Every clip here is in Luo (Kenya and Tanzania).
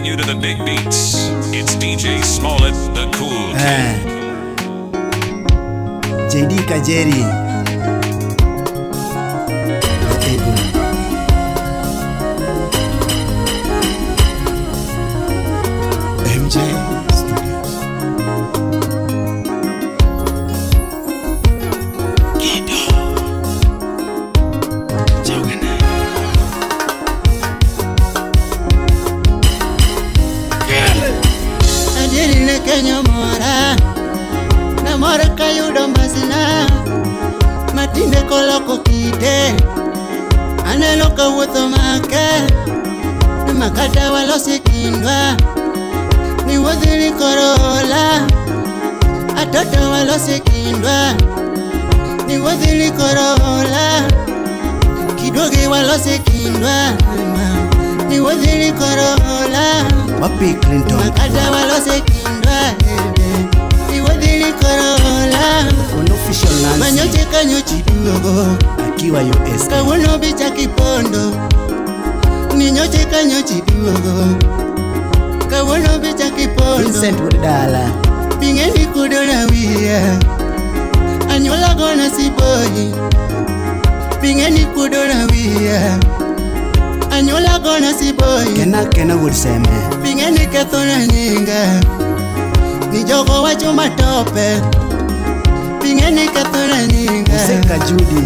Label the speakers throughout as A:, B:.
A: Taking you to the big beats. It's DJ Smollett, the cool kid.
B: Eh. JD Kajeri. The Able. MJ Studios.
C: Adieri ne Kenya mora, namor kayudo mbasna, matinde koloko kite, aneno kawuotho make, makata walosi kindwa, ni wuodhi ni koro ola, atoto walosi kindwa, ni wuodhi ni koro ola, kiduogi walosi kindwa, ni wuodhi ni koro ola.
B: Wapi Clinton?
C: Makata walose kindwa iwodhili korola
B: Unofficial Nancy
C: manyoche kanyochi duogo
B: akiwa USA.
C: kawuono bicha kipondo ninyoche kanyochi duogo kawuono bicha kipondo
B: Vincent Wodala.
C: bing'eni kudo na wiya anyuola gona siboyi bing'eni kudo na wiya anyuola gona siboyi
B: Kena Kena Wuod Seme.
C: Ping'eni kethona nyinga ni jogo wacho matope Ping'eni kethona nyinga
B: Useka Judy.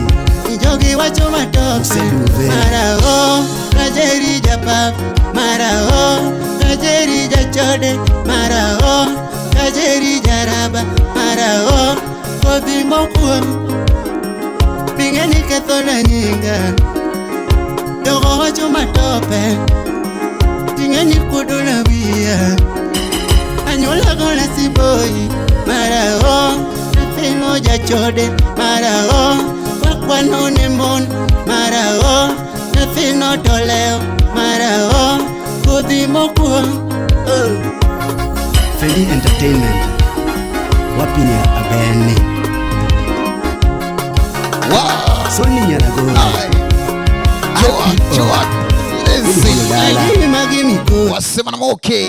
C: ni jogi wacho matope
B: Useduve.
C: Mara o kajeri japap mara o kajeri jachode mara o kajeri jaraba mara o kodhi mokuo Ping'eni kethona nyinga jogo wacho matope ting'eni kuodo na wiya anyuola gona siboyi mara o nyathino jachode mara o wakwano ne mon mara o nyathino to lewo mara o kodhi mokuo oh.
B: Fedi Entertainment. Wapi ni Abeni.
D: Wow.
B: Soni Nyaragoro.
D: Aye. Joa, Joa. Listen.
B: Dala.
C: Adili magi mikosi
D: Wasema na moke.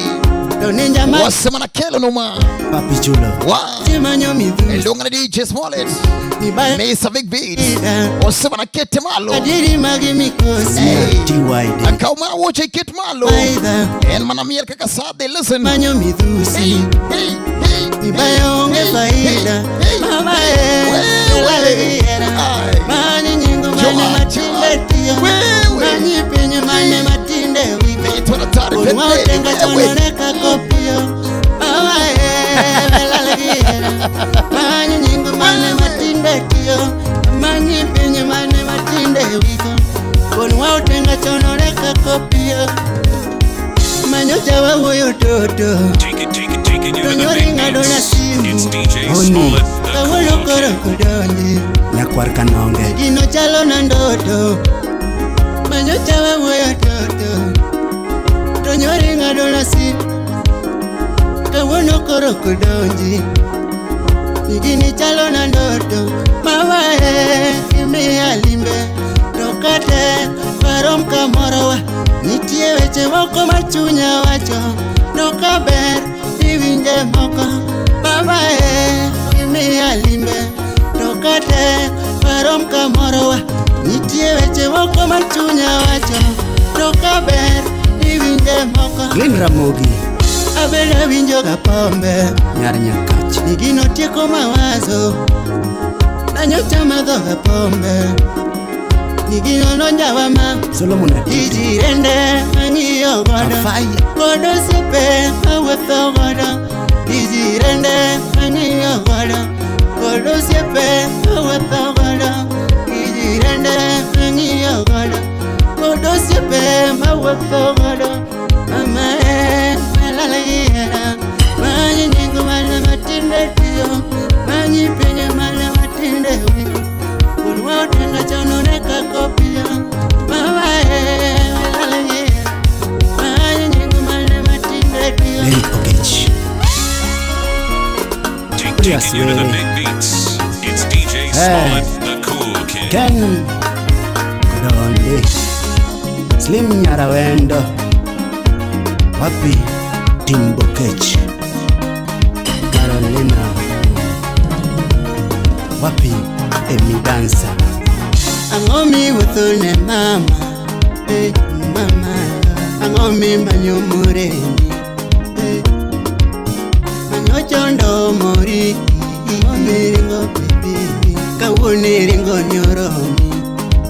C: to ninja ma
D: Wasema na kelo noma.
B: Papi Chulo.
D: Wow.
C: timanyo midhusi
D: Elonga na DJ Smollett.
C: nibayo
D: Mesa Big Beat. Wasema na kete malo.
C: Adili magi mikosi
D: Hey.
B: TYD.
D: Akao mana woche ket malo.
C: aidha
D: En mana miel kaka sade. Listen.
C: manyo midhusi
D: Hey, hey, hey.
C: Ibayo onge
D: hey,
C: faida
D: hey, hey.
C: Mama e
D: Wewe.
C: Laliera
D: Ai.
C: Mani nyingo mane
D: Joa,
C: matinde tiyo
D: Wewe.
C: Mani pinye mane matinde wiko
D: Naitwa Daktari
C: Unwa
D: Pepe.
C: utenga
D: Wewe.
C: chononeka kopio Mama e Laliera Mani nyingo mane matinde tiyo Mani pinye mane matinde wiko Unwa utenga chononeka kopio Manyocha wawuoyo toto
A: Take it, take it, taking you to the
C: Tonyori
A: big
C: ng'ado na
A: beats.
C: simu.
A: It's DJ
B: Oni.
A: Smollett, the
C: Kawuono
A: cool
C: koro
A: kid.
C: kodonji
B: Nyakwar Kanonge.
C: Gino chalo na ndoto Manyocha wawuoyo toto To nyori ng'ado na simu Kawuono koro kodonji Gini chalo na ndoto Mama e imiya limbe To kate warom kamoro wa Nitie weche moko ma chunya wacho To kaber iwinje moko Mama e imiya limbe To kate warom kamoro wa Nitie weche moko ma chunya wacho To kaber iwinje moko
B: Glenn Ramogi.
C: Abedo awinjo ga pombe
B: Nyar Nyakach.
C: Ni gino tieko mawazo Nanyocha madho ga pombe Ni gino nonjawa ma
B: Solomon Atutu.
C: Ijirende ang'iyo godo
B: Afaya.
C: Kod osiepe awuotho godo Ijirende ang'iyo godo Kod osiepe awuotho godo Ijirende ang'iyo godo Kod osiepe mawuotho godo Mama e alal gi hera Manyi nying mana matinde tiyo Manyi pinye mana matinde wiko Wuonwa otenga chonore ka kopiyo Mama e alal gi hera Manyi nying mana matinde tiyo
B: Derek Okech.
A: Take,
B: Yes,
A: taking you to the
B: really.
A: big beats. It's DJ
B: Hey.
A: Smollett, the cool kid.
B: Ken Kodonde. Slim Nyarawendo. Wapi Timbokech Carolina. Wapi Emidansa.
C: Ang'o miwuotho ne mama, eh, mama. Ang'o mimanyo moremi, eh. Manyo chondo mori. Ang'o miringo baby. Kawuono iringo ni oromi,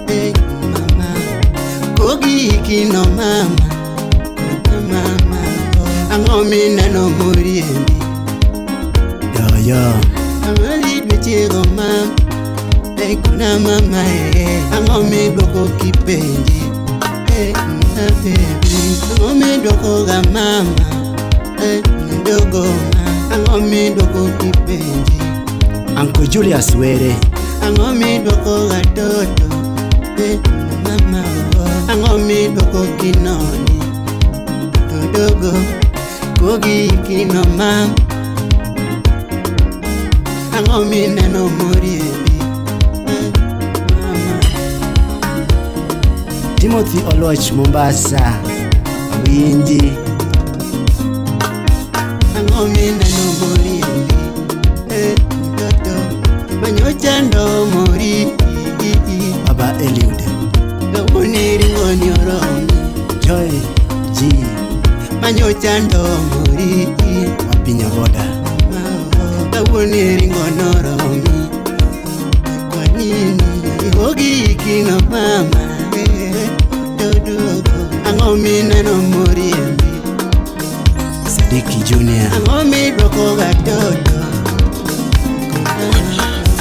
C: eh, mama. Kogikino mama, mama. Ang'o mineno moriembi.
B: Yoyo.
C: Ang'o dwechego mama. Ei kona mama eh. Ang'o midwoko kipenji, eh, ma baby. Ang'o midwoko ga mama, eh, midogo ma. Ang'o midwoko kipenji.
B: Uncle Julius Were.
C: Ang'o midwoko ga toto, eh, mama oh. Ang'o midwoko kinoni dogo kogikino mama. Ang'o mineno moriembi, eh, mama.
B: Timothy Oloch Mombasa. Winji.
C: Ang'o mineno moriembi, eh, toto manyocha ndo mori.
B: Baba Eliud.
C: Kawuono iringo ni oromi.
B: Joy G.
C: Manyocha ndo mori.
B: Wapi Nyaboda.
C: Kawuono iringo noromi. Kwa nini ogikino mama, eh, dodogo. Ang'o mineno moriembi.
B: Sadiki Junior.
C: Ang'o midwoko ga toto.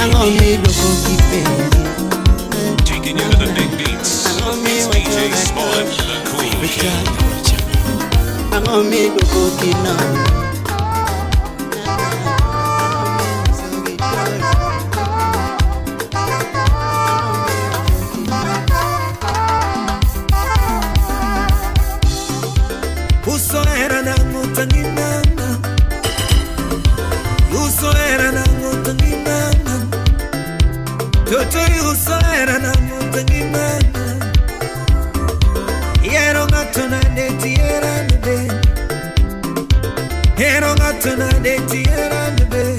C: Ang'o midwoko kipenji.
A: Taking you to the big beats. It's DJ Smollett, the Cool Kid.
C: Ang'o midwoko kinono.
E: Usoera nango tangimama. Usoera nango tangimama. Totori usoera nango tangimama. Yero ngato na deti era nbe. Yero ngato na deti era nbe.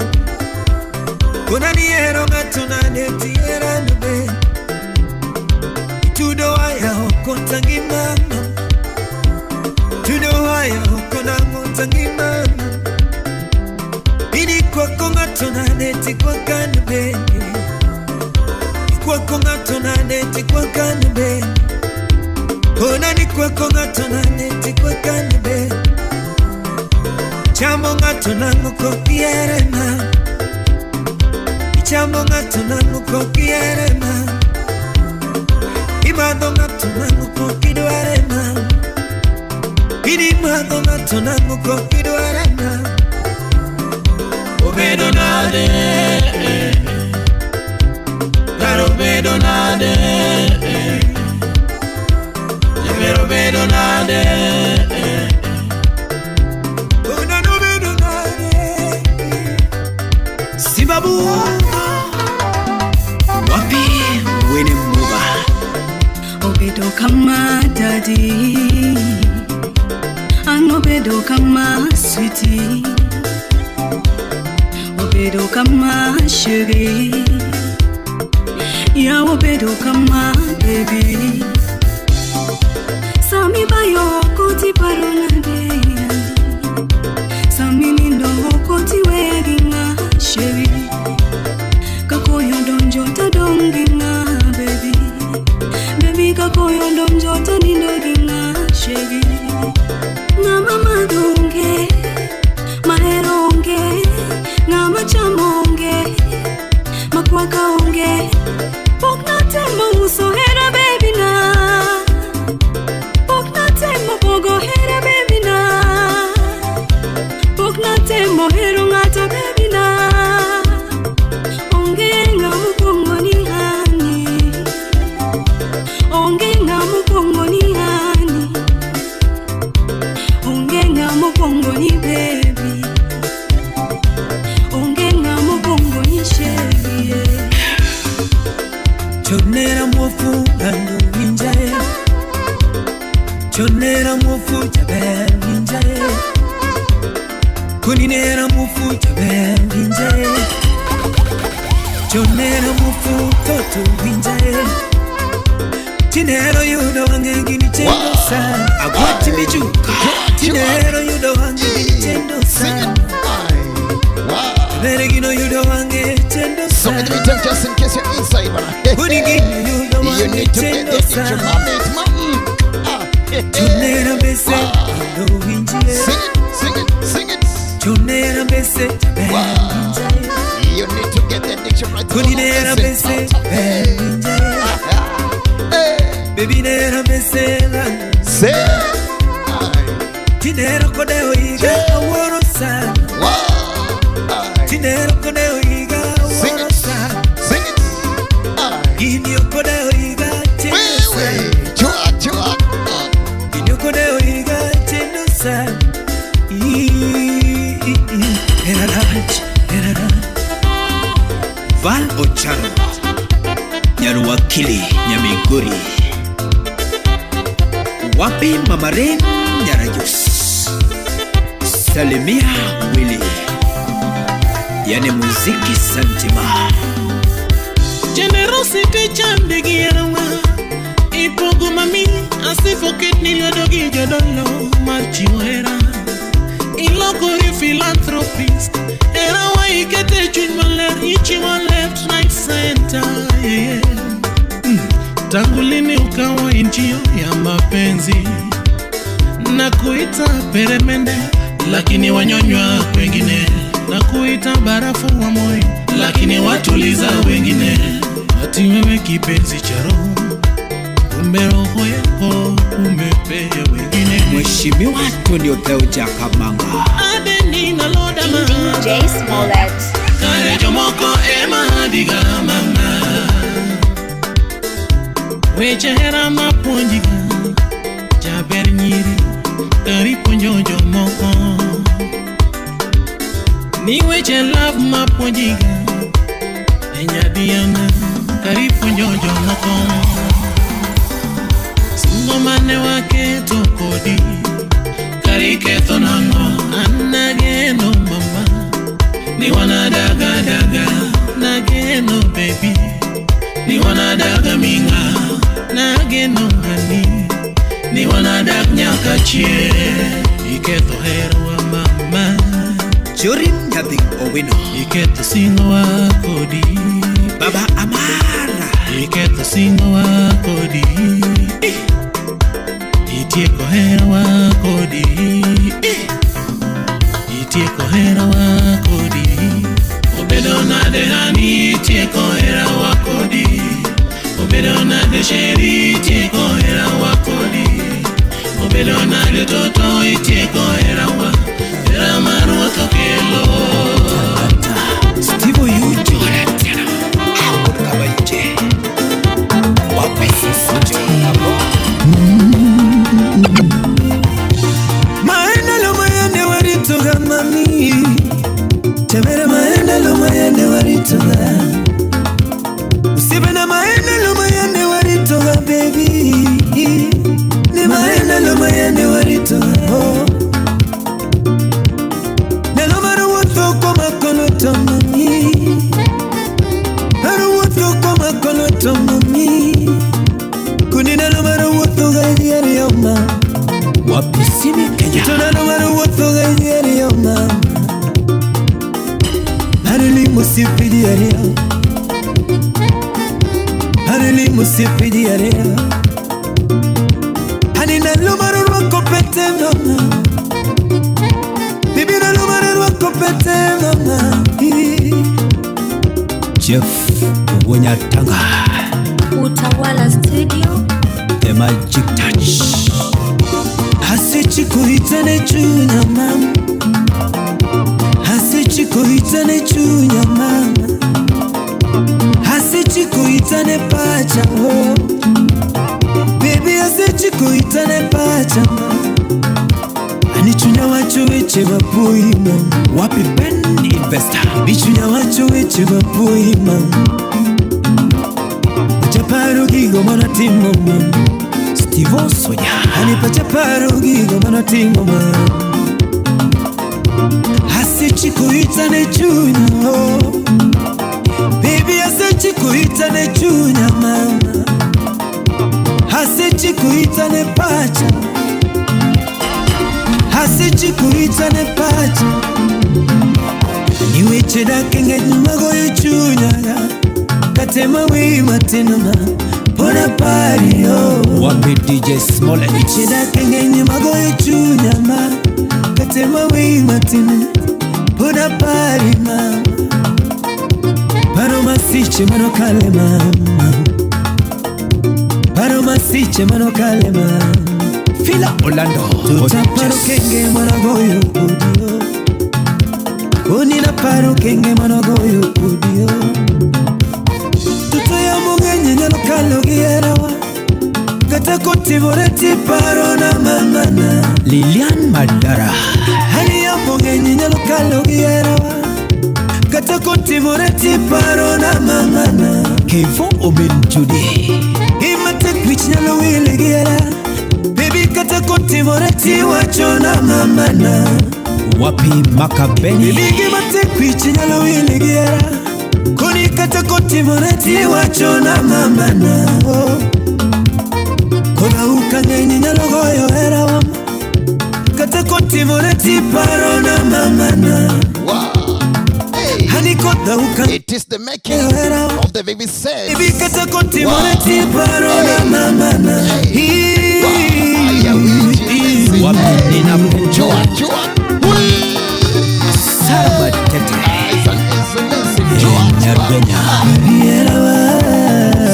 E: Kuna ni yero ngato na deti era nbe. Tudo aya okotangimama. Tudo haya okona ngotangimama. Ini kwako ngato na neti kwa kanbe. Kwako ngato na neti kwa kanbe. Kona ni kwako ngato na neti kwa kanbe. Chamo ngato na nguko kierema. Chamo ngato na nguko kierema. Imado ngato na nguko kidwarema. Ini madho ngato na nguko kidwarema. Obedo nade, karo obedo nade, jabero obedo nade. Ona no obedo nade. Simbabu. Wapi wene muba.
F: Obedo kama daddy. Obedo kama sweetie. Obedo kama chérie. Ya obedo kama baby. Sami bayo koti parona de. Sami nindo koti weginga chérie. Kakoyo donjo ta donginga baby. Baby kakoyo donjo ta nindo ginga chérie. Ngama madunge, maeronge, ngama chamonge, makwaka onge. Pok natemo uso hera baby na. Pok natemo pogo hera baby na. Pok natemo hero ng'ato baby na. Onge ng'ama kuongo ni hani. Onge ng'ama kuongo ni hani. Onge ng'ama
E: Chonera mufu jaber winjae Kuninera mufu jaber winjae Chonera mufu toto winjae Tinero yudo wange gini chendo sa Agwati mijuka Tinero yudo wange gini chendo sa Bere gino yudo wange chendo sa
D: So in the meantime, just in case you're inside,
E: Kuni gino yudo
D: you
E: wange
D: need to get
E: chendo
D: it
E: sa
D: your mommy, mom.
E: Chonera bese ndo winjie
D: Sing it, sing it, sing it.
E: Chonera bese
D: Wow. You need to get the addiction right.
E: Kuninera bese Baby nera bese
D: Say,
E: Tinero kodeo iga aworo sa
D: wow.
E: Tinero kodeo iga
D: Sing
E: aworo
D: it,
E: sa
D: sing it.
E: Gini kodeo iga chendo sa
D: Chua, chua.
E: Gini kodeo iga chendo sa Erarach, erarach
G: Val Ocharo Nyaruwakili Nyamiguri Wapi Mamaren Nyarajus Salimia Willy Yani muziki santima
H: Generosity chande gi herawa Ipogo mami asifoket ni lwedo gi jodolo mar chiwo hera Ilokori philanthropist Herawa ikete chuny maler ichiwo left right center yeah. Tangu lini ukawa injio ya mapenzi na kuita peremende lakini wanyonywa wengine na kuita barafu wa moyo lakini watuliza wengine ati wewe kipenzi cha roho kumbe roho yako umepea wengine
G: Mheshimiwa Tony Otheuja Kamanga
H: Adeni na lodama
I: DJ Smollett.
H: Kare jomoko ema diga mama Weche hera mapuonjiga Jaber nyiri kari puonjo jomoko Ni weche love mapuonjiga E nyadiana kari puonjo jomoko Singo mane waketo kodi Kari ketho nang'o An nageno mama Ni wanadaga daga Nageno baby Ni wanadaga minga Nageno hani Ni wanadag nyaka chieng' Iketho herawa mama
G: Jorim Nyathing Owino
H: Iketho singowa kodi
G: Baba Amara
H: Iketho singowa kodi Itieko herawa kodi Itieko herawa kodi Obedo nade hani itieko herawa kodi Obedo nade sheri itieko herawa kodi Obedo nade toto itieko herawa Hera mar ruoth okelo
G: Steve Oyujo Kabaije Wapi
E: Maendelo mayende waritoga mami Temere maendelo mayende waritoga Usibe na maendelo mayende waritoga baby Ni maendelo mayende waritoga oh. Nelo maruwotho kwa makono to mami Maruwotho kwa makono to mami Kuni nelo maruwotho ga yoma
G: Wapi Simi Kenya
E: Tonano maruwotho ga yoma Harili musipidi area Harili musipidi area Hanina lumaru rwako pete mama Bibi na lumaru rwako pete mama
G: Jeff Wonyatanga
I: Utawala Studio.
G: The Magic Touch
E: Asichikuitane chunya mama Asichikuitane chunya mama Asichikuitane pacha oh Baby asichikuitane pacha Anichunya wacho weche mapui mama
G: Wapi Ben Investor
E: Bichunya wacho weche mapui mama Chaparo gigo mana timo mama
G: Stivo Soja.
E: Ani pacha paro gigo manotimo ma Asechikuita ne chunya oh. Baby asechikuita ne chunya mama Asechikuita ne pacha Asechikuita ne pacha Niweche dakenge magoyo chunya Katema wima tenoma Pona pari oh.
G: Wapi DJ Smollett.
E: Niweche dakenge magoyo chunya ma Katema wima tenoma Pona pari mama Paro masiche mano kale mama Paro masiche mano kale mama
G: Fila Orlando.
E: Tuta paro kenge mwana goyo udio Onina paro kenge mwana goyo udio Tuto ya mungenye nyalo kalo gierawa Kata kotivoreti paro na mamana
G: Lilian Madara.
E: Hali ya mungenye nyalo kalo gierawa Kata kotivoreti paro na mamana
G: Kevo Omen Judy.
E: Imate kwich nyalo wile giera Baby kata kotivoreti wacho na mamana
G: Wapi Makabeni.
E: Baby gimate kwich nyalo wile giera Koni kata kotivoreti wacho na mamana oh. Koda ukangenyi nyalo goyo hera wam Kata kotivoreti paro na mamana
D: Wow. Hey.
E: Hani koda ukangenyi
D: It is the making of the baby says.
E: Baby kata kotivoreti paro na mamana
G: Wapi Nina Petro.
D: Joa, Joa.
G: Sarah Tete.
D: Joa, Joa.
G: Nyargenya.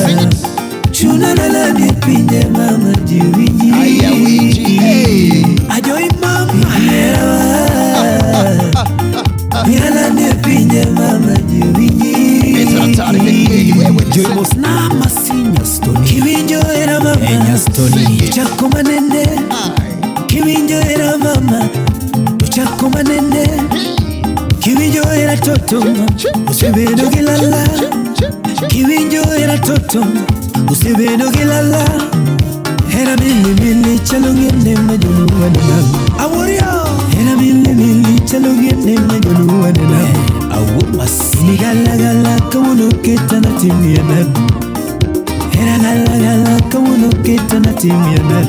D: Sing it.
E: Chuna lala pinje mama jiwinji
D: Aya, wiji. Hey.
E: Ajoi mama Yala ne pinje mama jiwinji
D: It's an atari big wewe.
G: Joy Mosna Masinya Stoni.
E: Kiwinjo era mama
G: Enya Stoni.
E: Chako manene Kiwinjo era mama Chako manene Kiwinjo era toto Usebedo gilala Kiwinjo era toto Usebedo gilala Era mili mili chalo ngene majonu wanena Aworio Era mili mili chalo ngene majonu wanena
G: Awo Masi.
E: Ni gala gala kawuno ketana timiana Era gala gala kawuno ketana timiana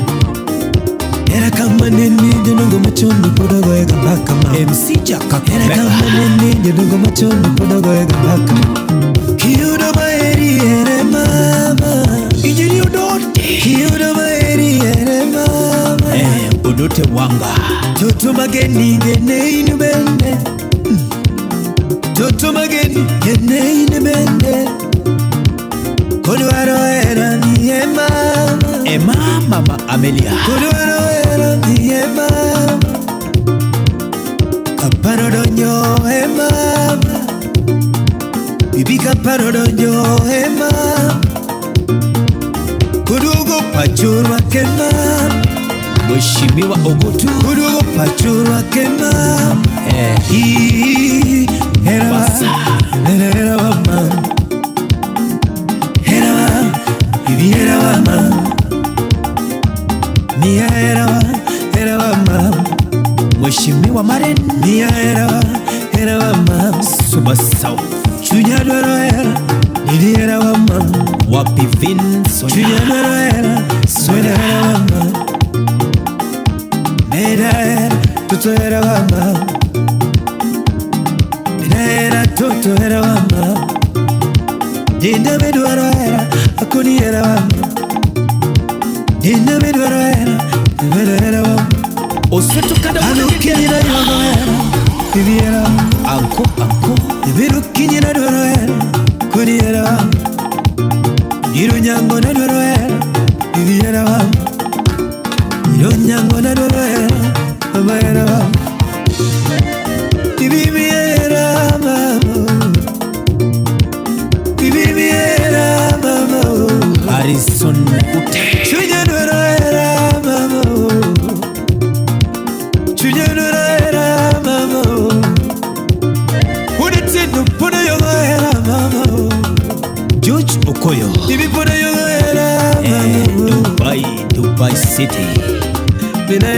E: Era kama nene jonongo machono podogo ega baka ma
G: MC Jaka
E: Era
G: Kubeka.
E: kama nene jonongo machono podogo ega baka Kiudo maeri ere mama
G: Injili Odote.
E: Kiudo maeri ere mama
G: Odote Wanga.
E: Toto mageni gene inubende Toto mageni gene inubende Kodwaro era ni e mama
G: Emma Mama Amelia.
E: Kodwaro era ni e mama Kaparo donyo e mama Bibi kaparo donyo e mama Kodugo pachurwa ke mama
G: Mheshimiwa Ogutu.
E: Kodugo pachurwa ke mama Era
G: Basa.
E: era mama Era bibi era mama Mia era era mama
G: Mheshimiwa Maren.
E: Mia era era mama
G: Suba South.
E: Chunya dwaro era Nidi era mama
G: Wapi Vinson.
E: Chunya dwaro era Sweda era mama Meda era Toto era mama Meda era Toto era mama Dinda medwaro era Akoni era mama Dinda medwaro era Meda era mama
G: Osweto Kada.
E: Anukinyi na dwaro era Bibi era
G: Anko Anko.
E: Ibirukinyi na dwaro era Koni era mama Irunyango na dwaro era Bibi era mama Irunyango na dwaro era Mama era mama Bibi mi era mama Bibi mi era mama
G: Harrison Ute.
E: Chunya dwaro era mama Chunya dwaro era mama Unetendo pona yogo era mama
G: George Okoyo.
E: Bibi pona yogo era mama
G: Dubai, Dubai.
E: Nyathina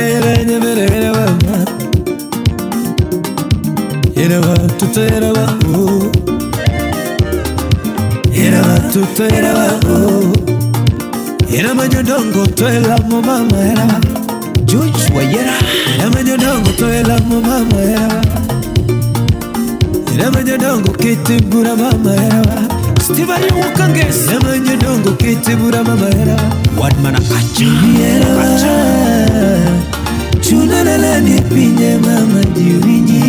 E: hera tutto hera oh. Hera tutto hera oh. Hera manyodongo to elamo mama hera.
G: George Wayera.
E: Hera manyodongo to elamo mama hera. Hera manyodongo kitibura mama hera.
G: Steve Ayukanges.
E: Hera manyodongo kitibura mama hera.
G: Wadmana acha.
E: Hera chunalala ni pinye mama jiwinji.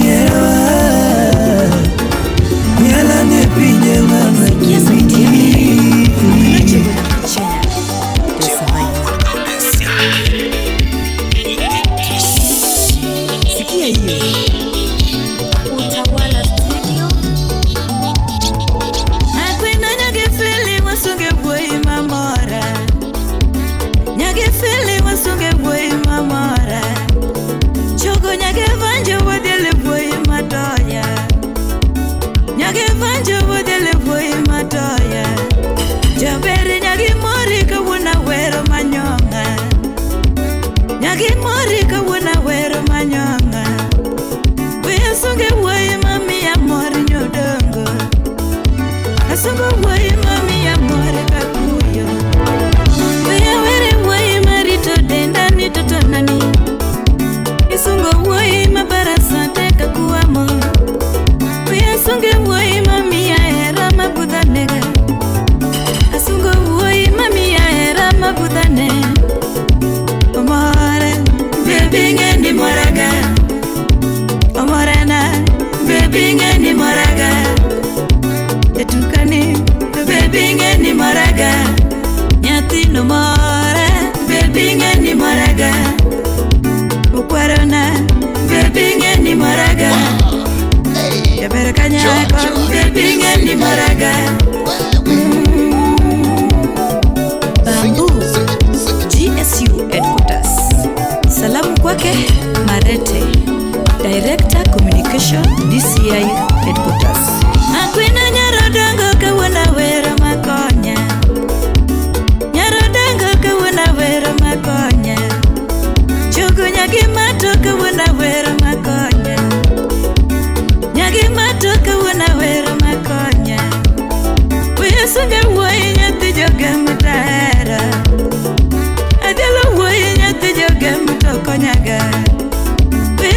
E: Hera yala ni pinye mama jiwinji.
F: Sikia hiyo. Utawala Studio.
J: Akwenda nyagefili wasunge bwei mamora. Nyagefili wasunge bwei mamora. Chogo nyagevanje wadele bwei matoya. Nyagevanje wadele bwei matoya. Jabere nyagimori kawuna wero manyonga. Nyagimori kawuna wero manyonga. Asunge woi mami amor nyodongo. Asunge woi mami amor kakuyo. Weya were woi marito denda ni totonani. Asunge woi mabarasa teka kuamo. Weya asunge woi mami aera mabudhanega. Asunge woi mami aera mabudhane. Omore, baby ngendi moraga. Omorena, baby ngeni moraga. Etukani, baby ngeni moraga. Nyathino mora, baby ngeni moraga. Ukwarona, baby ngeni moraga. Jabere kanyako, baby ngeni moraga.
F: Bamboo GSU Headquarters. Salamu kwake Marete, Director Communication DCI Headquarters.
J: Akwina nyarodongo kawuono wero makonya. Nyarodongo kawuono wero makonya. Chogo nyagimato kawuono wero makonya. Nyagimato kawuono wero makonya. Wesunge wuoyi nyathi jogem tahera. Adhialo wuoyi nyathi jogem to konyaga.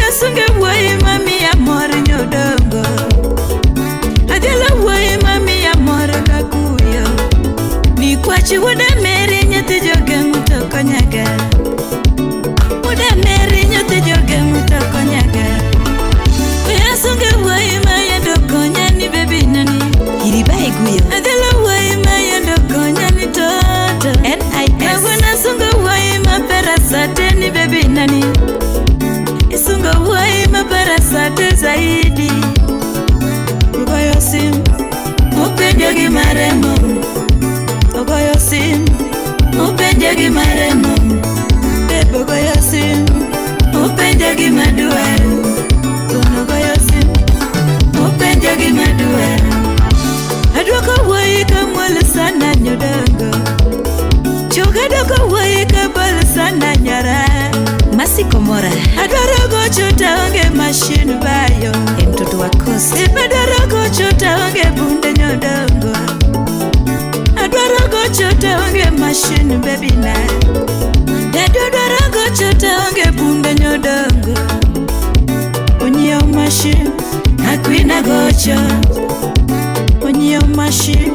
J: Asunge wuoyi mami amor nyodongo. Adhialo wuoyi mami amor kakuyo. Nikwachi wuoda meri nyathi jogem to konyaga. Wuoda meri nyathi jogem to konyaga. Asunge wuoyi mayendo konya ni baby nani.
F: Iriba Eguyo.
J: Adhialo wuoyi mayendo konya ni toto.
F: NIS.
J: Kawuono asunge wuoyi mapera sate ni baby nani. Isungo wuoyi mabarasate zaidi. Ogoyo sim, upenjo gi maremo. Ogoyo sim, upenjo gi maremo. Bebe ogoyo sim, upenjo gi madwaro. Kono ogoyo sim, upenjo gi madwaro. Adwoko wuoyi kamuol sana nyodongo. Choga adwoko wuoyi kabol sana nyara.
F: Masi Komora.
J: Adwaro gocho taonge machine bayo.
F: E mtoto wa Coast.
J: Adwaro gocho taonge bunde nyodongo. Adwaro gocho taonge machine baby na. Adwaro gocho taonge bunde nyodongo. Onyiew machine, akwina gocho. Onyiew machine,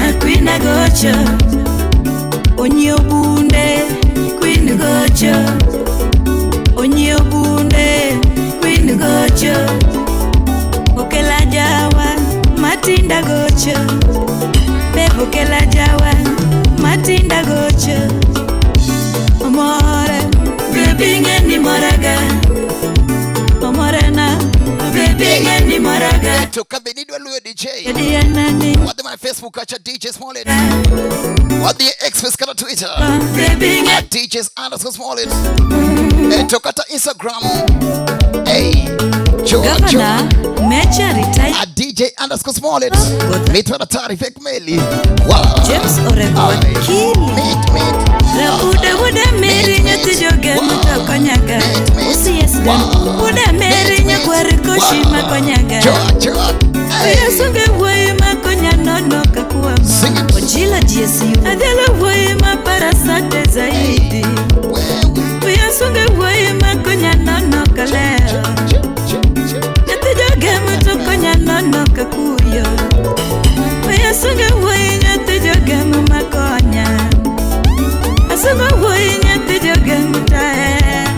J: akwina gocho. Onyiew bunde, queen gocho. Onyiew bunde, queen gocho. Okela jawa, matinda gocho. Bebo okela jawa, matinda gocho. Omore, baby ngeni moraga. Omore na, baby ngeni moraga.
D: Toka Benidwa Luyo DJ.
J: Nani.
D: What my Facebook at DJ Smollett. What the X kata Twitter.
J: Baby
D: at DJs underscore Smollett. Toka ta Instagram. Hey, Joe,
F: Governor Major retired
D: at DJ underscore Smollett. Mitwa na taarifa kumeli. Wow.
F: James Orengo Wakili.
D: Meet.
J: Wuoda Mary nyakwar Koshi makonyaga. Oyasunge wuoyi makonya nono kakuama.
F: Ojila GSU.
J: Adhialo wuoyi maparasate zaidi. Oyasunge wuoyi makonya nono kaleo. Nyathi jogemo to konya nono kakuyo. Oyasunge wuoyi nyathi jogemo makonya. Asungo wuoyi nyathi jogemo tae.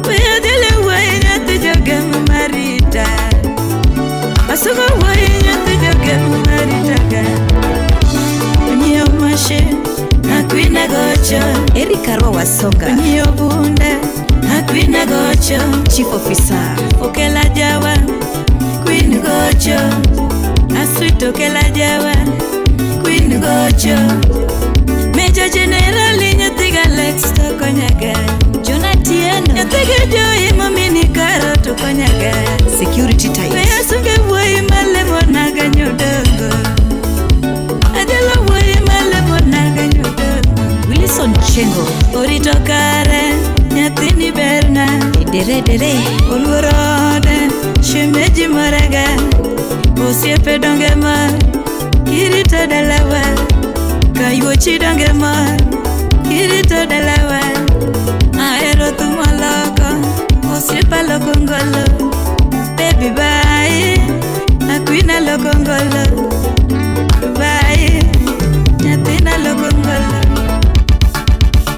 J: Oyadhialo wuoyi nyathi jogemo marita. Asungo wuoyi nyathi jogemo marita ga. Onyiewo mashin akwina gocho.
F: Eric Arwa Wasonga.
J: Onyiewo bunde akwina gocho.
F: Chief Officer.
J: Okela jawa Queen gocho. Aswit okela jawa Queen gocho. Major General nyathi Alex to konyaga.
F: Jonatieno.
J: Nyathi gi Joey momini karo to konyaga.
F: Security tight.
J: Oyasunge wuoyi malemo naga nyodongo. Adhialo wuoyi malemo naga nyodongo.
F: Wilson Chengo.
J: Orito kare nyathini berna.
F: Dere dere.
J: Oluoro ode shemeji morega. Osiepe donge mor kirito dalawa. Kayuochi donge mor kirito dalawa. Ahero thum oloko osiepa loko ngolo. Baby bye akwina loko ngolo. Bye nyathina loko ngolo.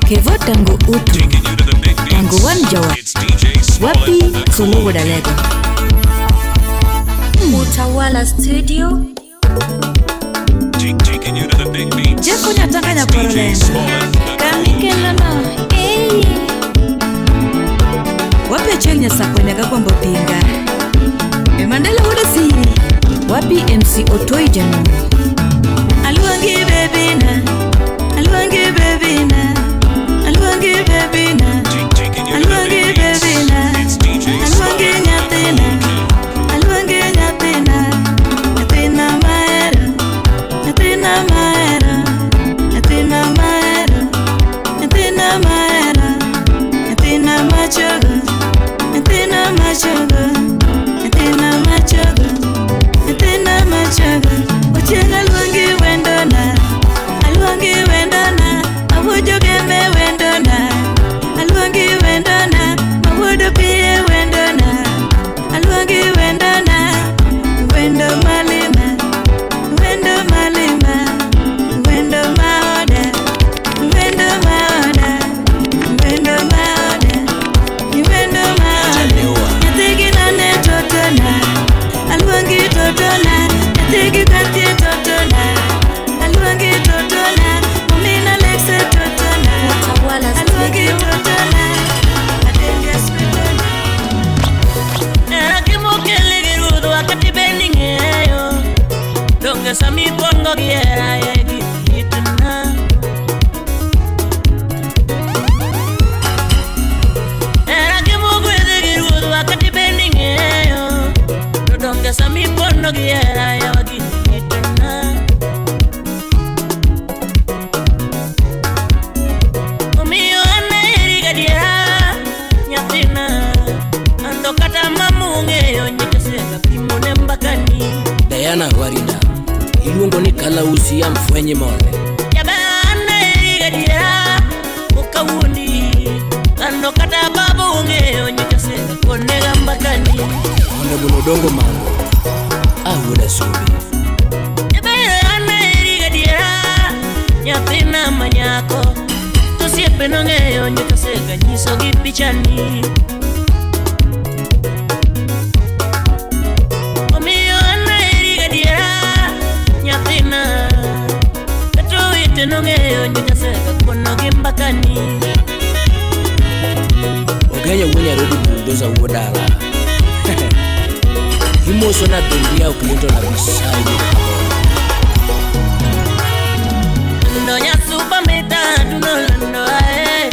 F: Kevo Tango Utu. Tango Wan Jawa. Wapi Solo Dalego.
I: Utawala Studio.
A: Taking you to the big beats.
J: Jeff Nyatanga
A: It's DJ
J: Nyakorolenda.
A: Smollett, the cool king.
J: Kamikelono Wapi achiel nyasakonyaga kwambo pinga. E Mandela wuod Osiri.
F: Wapi MC Otoi Januno.
J: Aluongi bebina. Aluongi bebina. Aluongi bebina.
A: Taking you to the
J: Aluongi
A: big beats.
J: bebina.
A: It's DJ
J: Aluongi
A: Smollett, the
J: nyathina.
A: cool king.
J: Aluongi nyathina. Nyathina mahero. Nyathina mahero. Nyathina mahero. Nyathina mahero. Nyathina machogo. Nyathina machogo. Nyathina machogo. Nyathina machogo. Ochieng' aluongi wendona. Aluongi wendona. Awuojo gembe wendona. Aluongi wendona. Mawuodo piye wendona. Aluongi wendona. Wendo malima. Wendo malima. Wendo maoda. Wendo maoda. Wendo maoda. Wendo maoda. Nyathigi nane totona. Aluongi totona. Nyathigi kathie totona. Aluongi totona. Momina Lexe totona.
I: Utawala
J: Aluongi
I: Studio.
J: totona. Adenge swetona.
K: Era gimokele gi ruodh wakati bende ing'eyo. Donge sama ikwongo gi hera e gik litna. Era gimogwedhi gi ruodh wakati bende ing'eyo. To donge sama ipondo gi hera yawa gik litna. Omiyo an aheri gadiera nyathina. Ando kata mama ong'eyo nyikasega pimone mbakani.
L: Diana Warinda iluongo ni Kalausi ya mfwenyi mole.
K: Jaber an aheri gadiera ok awuondi. Ando kata baba ong'eyo nyikasega konega mbakani.
L: Honorable Odongo Mango awuoda Sumbi.
K: Jaber an aheri gadiera nyathina manyako. To osiepe nong'eyo nyikasega nyisogi pichani. Omiyo an aheri gadiera nyathina. Kata owete nong'eyo nyikasega konogi mbakani.
L: Ogenya wuo Nairobi bulldozer wuo dala. Imoso na Dondia Clinton Abisai wuod Kamoro.
K: Ndo nyasuba mita dunolondo ae.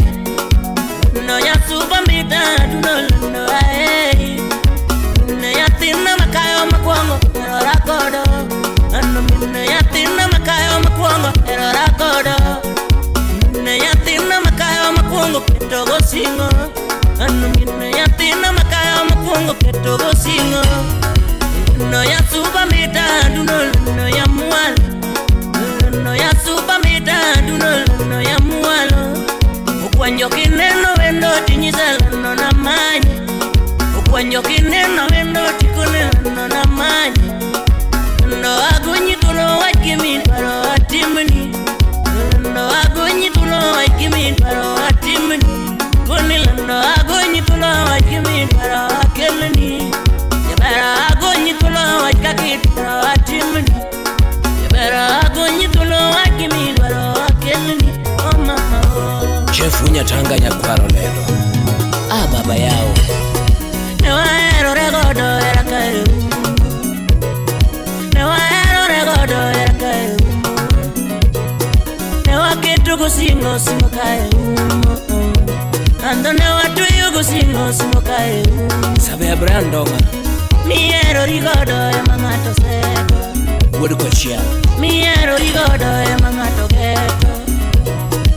K: Ndo nyasuba mita dunolondo ae. Ne nyathina makayo mokwongo erora godo. Ano mine nyathina makayo mokwongo erora godo. Ne nyathina makayo mokwongo keto go singo. Ano mine nyathina nyathina makayo mokwongo keto gosingo. No ya suba mita duno no ya mwalo. No ya suba mita duno no ya mwalo. Ukwanyo kineno wendo tinyisa no na manye. Ukwanyo kineno wendo tikone no na manye. No agonyi tulo wajimi dwaro atimni. No agonyi tulo wajimi dwaro atimni. Konila no agonyi tulo wajimi dwaro akelni. Yabara agonyi tulo wajkaki dwaro atimni. Yabara agonyi tulo wajimi dwaro akelni. Oh mama oh.
L: Chef Unyatanga nyakwaro lelo. Ah baba yao.
K: Ne wahero regodo era kae. Ne wahero regodo era kae. Ne waketo gosingo singo kae. Ando ne watuyo gosingo singo kae.
L: Sabe Abraham Donga.
K: Miero rigodo ema ng'ato seko.
L: Wuod kochia.
K: Miero rigodo ema ng'ato geto.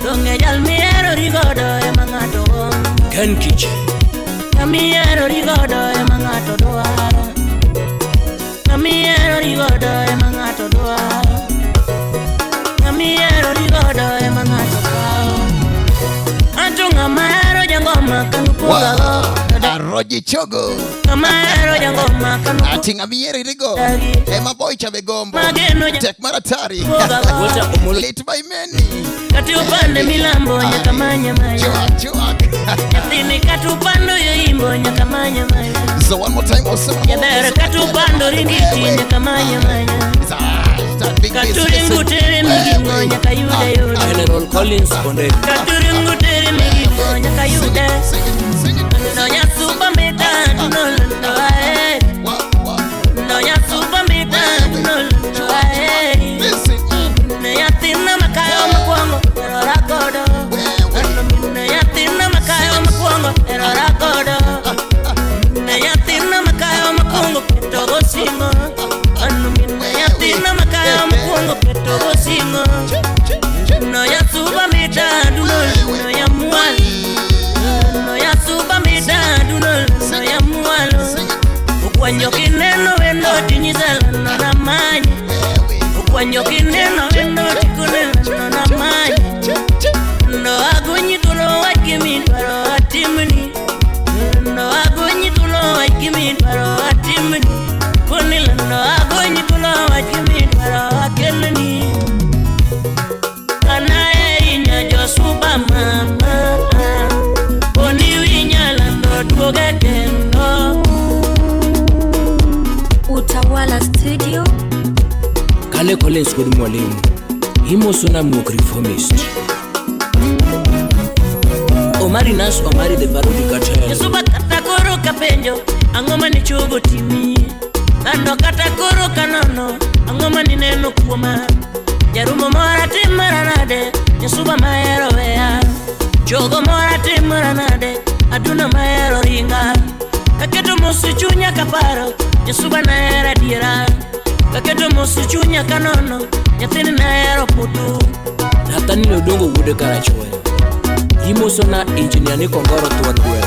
K: Donge jal miero rigodo ema ng'ato gombo.
L: Ken Kiche.
K: Miero rigodo ema ng'ato dwaro. Miero rigodo ema ng'ato dwaro. Miero rigodo ema ng'ato kawo. Anto ng'ama hero jangoma kanukuga go.
D: Aroji Chogo.
K: Ng'ama hero jangoma kanukuga.
D: Ati ng'ama ihero rigo. Ema boy cha begombo. Tek maratari. Lit by many.
K: Kati upande milambo nyaka manya manya.
D: Chuak.
K: Nyathini kati upando yoimbo nyaka manya manya.
D: So one more time also.
K: Jaber kati upando ringiti nyaka manya manya. Katuringu tere migingo nyaka yude yude.
L: General Collins Konde.
K: Katuringu tere migingo nyaka yude. No nyasuba mita no no ae. No nyasuba mita no no ae. Ne nyathina makayo mokwongo erora godo. Ne nyathina makayo mokwongo erora godo. Ne nyathina makayo mokwongo keto gosingo. Ne nyathina makayo mokwongo keto gosingo. No nyasuba mita duno no ya mwalo. No nyasuba mita duno no ya mwalo. Ukwanyo kineno wendo tinyisa no na manye. Ukwanyo kineno wendo tikone no na manye. No agonyi tulo wajimi dwaro atimni. No agonyi tulo wajimi dwaro atimni. Konila no agonyi tulo wajimi dwaro akelni. Kanae inya josuba mama. Oni winya lando duoge kendo.
I: Utawala Studio.
L: Kale Collins kod mwalimu. Imoso na muok reformist. Omari Nas Omari the Parody Cartel.
K: Yesuba kata koro kapenjo ang'o mane chogo timi. Ando kata koro kanono ang'o mane neno kuoma. Jarumo mora timora nade Yesuba mahero weya. Chogo mora timora nade aduna mahero ringa. Kaketo mos chunya kaparo Yesuba nahero adiera. Kaketo mos chunya kanono nyathini nahero putu.
L: Nathaniel Odongo wuod Karachuonyo. Imoso na engineer ni Kongoro thuon gweno.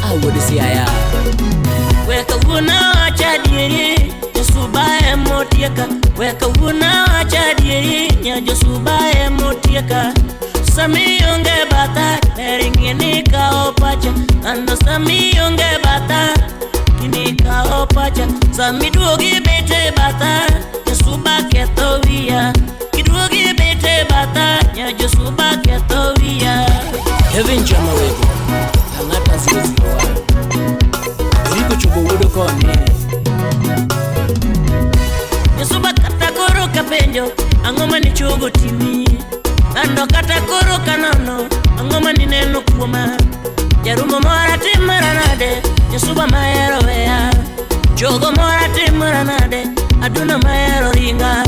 L: Ah wuod Siaya.
K: Weka wuona wacha adieri Josuba emotieka. Weka wuona wacha adieri nya Josuba emotieka. Sami onge batha ber ing'e ni kawo pacha. Ando sami onge batha kini kawo pacha. Sami duogi bete batha Josuba ketho wiya. Kiduogi bete batha nya Josuba ketho wiya.
L: Kevin Chama wego. Ang'ata 001. Eriko chopo wuod koni.
K: Yesuba kata koro kapenjo ang'o mane chogo timi. Ando kata koro kanono ang'o mane neno kuoma. Jarumo mora timora nade Yesuba mahero weya. Chogo mora timora nade aduna mahero ringa.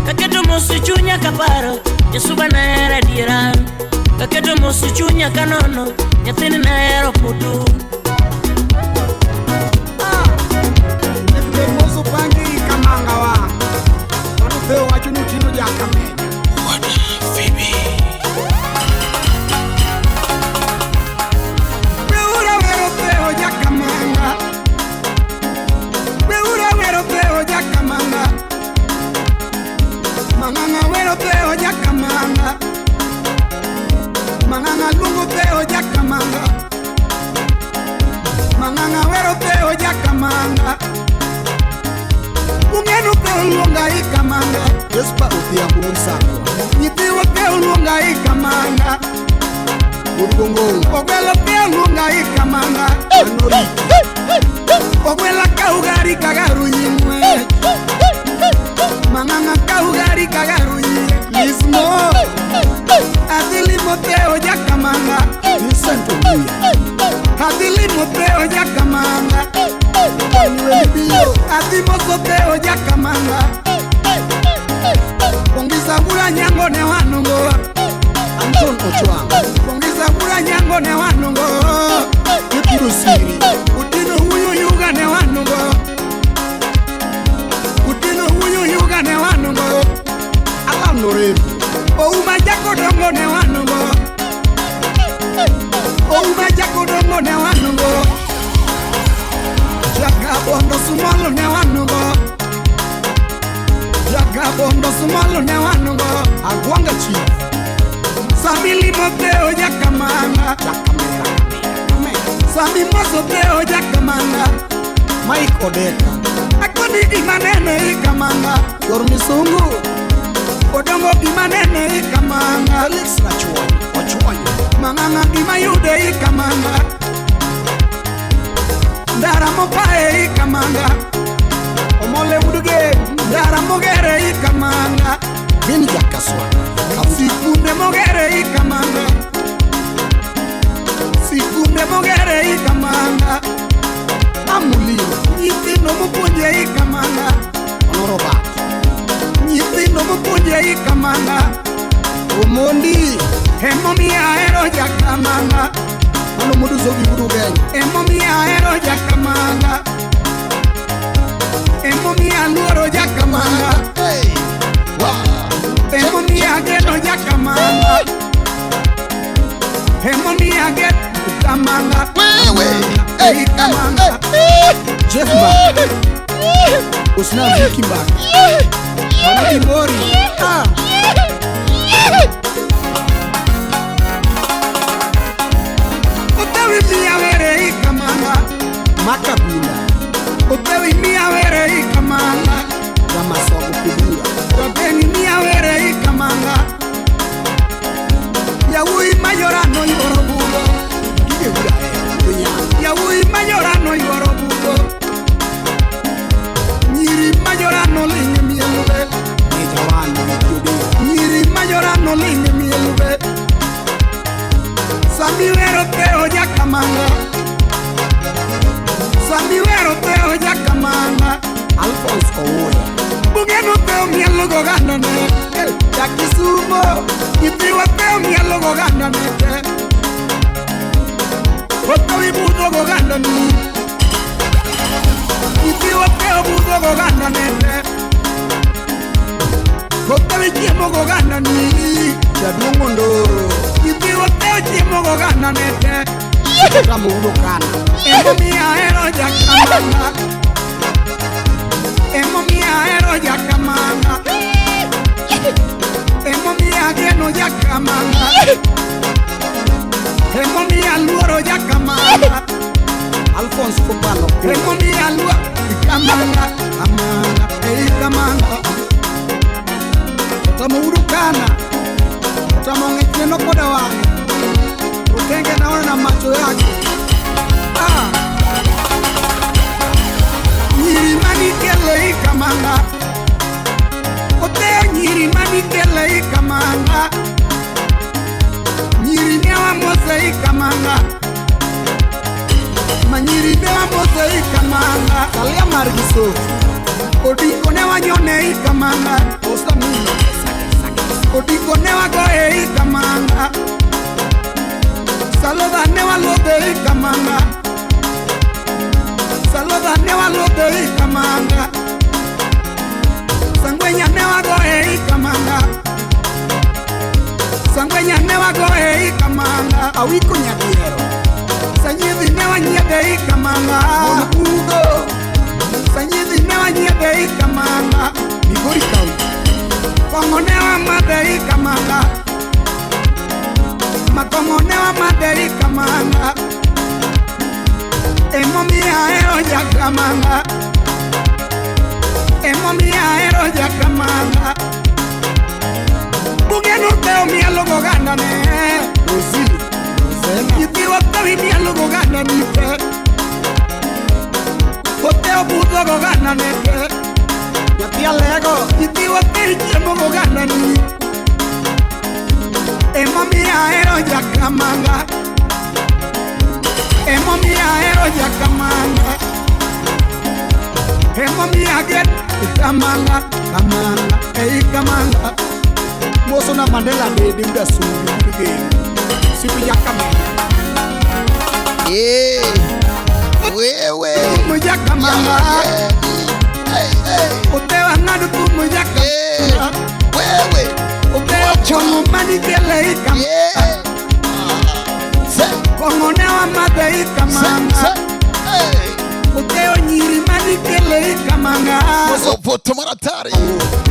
K: Kaketo mos chunya kaparo Yesuba nahero adiera. Kaketo mos chunya kanono nyathini nahero putu.
E: What?
C: ikamanga.
B: Jespa Odhiambo Wuod Sakwa.
C: Nyithiwa te oluonga ikamanga.
B: Wuod Gongong.
C: Ogwelo te oluonga ikamanga.
B: Mano Riki.
C: Ogwela kaugari kagaru nyimwe. Mang'ang'a kaugari kagaru nyie. Lismo. Adhilimo teo jakamanga.
B: Vincent Obuya.
C: Adhilimo teo jakamanga.
B: Manuel Bio.
C: Adhimoso teo jakamanga. Pongisa bura nyango ne wanungo.
B: Anton Ochwang.
C: Pongisa bura nyango ne wanungo.
B: Ipiro Siri.
C: Utino huyu yuga ne wanungo. Utino huyu yuga ne wanungo.
B: Alan Orem.
C: Ouma jakodongo ne wanungo. Ouma jakodongo ne wanungo. Jakabondo sumolo ne wanungo. Jakabondo sumolo ne wanungo.
B: Agwanga Chief.
C: Samili moteo jakamanga. Sami moso teo jakamanga.
B: Mike Odeka.
C: Akoni gimanene ikamanga.
B: Yor Misungu.
C: Odongo gimanene ikamanga.
B: Felix Rachuonyo. Ochuonyo.
C: Mang'ang'a gimayude ikamanga. Ndara mopae ikamanga.
B: Omole Wuduge.
C: Ndara mogere ikamanga.
B: Vini Jakaswa.
C: Sikunde mogere ikamanga. Sikunde mogere ikamanga.
B: Amuliro.
C: Nyithindo mopuonje ikamanga.
B: Onoro Bat.
C: Nyithindo mopuonje ikamanga.
B: Omondi.
C: Emomiyo ahero jakamanga.
B: Mano Modu Zogi Wuod Ugenya.
C: Emomiyo ahero jakamanga. Emomiyo aluoro jakamanga.
D: Hey. Wow.
C: Emomiyo ageno jakamanga. Emomiyo ageno kamanga.
D: Wewe. Hey,
C: Ikamanga.
D: hey,
B: Jeff Mbaka. Usna Viki Mbaka. Mano Kibori. Ah.
C: Otewi miya were ikamanga.
B: Makabila.
C: Otewi miya were ikamanga.
B: Jamasomo Kibura.
C: Rabeni miya were ikamanga. Yawuoyi mayora no yuoro budho.
B: Gige Wuod Ahero. Wuod
C: Yawuoyi mayora no yuoro budho. Nyiri mayora no ling' e mielbe.
B: Nyar
C: Nyiri mayora no ling' e mielbe. Sami wero teo jakamanga. Sami wero teo jakamanga.
B: Alphonse Owuya.
C: Bugeno teo mielo goganda ne. Jakisumo. Nyithiwa teo mielo goganda ne. Otewi budho goganda ni. Nyithiwa teo budho goganda ne. Otewi chiemo goganda ni.
B: Jaduong' Ondoro.
C: Nyithiwa teo chiemo goganda ne.
B: Tamo Wuod Okana.
C: Emomiyo ahero jakamanga. Emomiyo ahero jakamanga. Emomiyo ageno jakamanga. Emomiyo aluoro jakamanga.
B: Alphonse Kopalo.
C: Emomiyo aluoro ikamanga. Kamanga, ikamanga.
B: Tamo Wuod Okana. Tamo ng'echeno koda wang'e. Ukenge naona na macho yake.
C: Ah. Nyiri manikele ikamanga. Oteo nyiri manikele ikamanga. Nyiri ne wamose ikamanga. Manyiri ne wamose ikamanga.
B: Kalia mar gi Sofi.
C: Odiko ne wanyone ikamanga.
B: Osamilo.
C: Odiko ne wagoye ikamanga. Saloda ne walodhe ikamanga. Saloda ne walodhe ikamanga. Sangwenya ne wagoye ikamanga. Sangwenya ne wagoye ikamanga.
B: Awiko Nyadiero.
C: Sanyiedhi ne wanyiedhe ikamanga.
B: Bugo.
C: Sanyiedhi ne wanyiedhe ikamanga.
B: Migori County.
C: Kong'o ne wamadhe ikamanga. Makong'o ne wamadhe ikamanga. Emomiyo ahero jakamanga.
B: Emomiyo ahero jakamanga. Bugeno teo mielo goganda ne. Nyithiwa teo mielo goganda ni te. Oteo budho goganda ne te. Nyathi alego nyithiwa teo chiemo goganda ni. Emomiyo ahero jakamanga. Emomiyo ahero jakamanga. Emomiyo agen kamanga kamanga ei kamanga. Moso na Mandela de uda sungu again. Sipi jakamanga.
D: Eh. Wewe.
B: Mujakamanga. Oteo ng'ado tu mujakamanga.
D: Wewe.
B: Oteo chomo manikele ikamanga. Kongo ne wa madhe ikamanga. Oteo nyiri manikele ikamanga.
D: Voto maratari.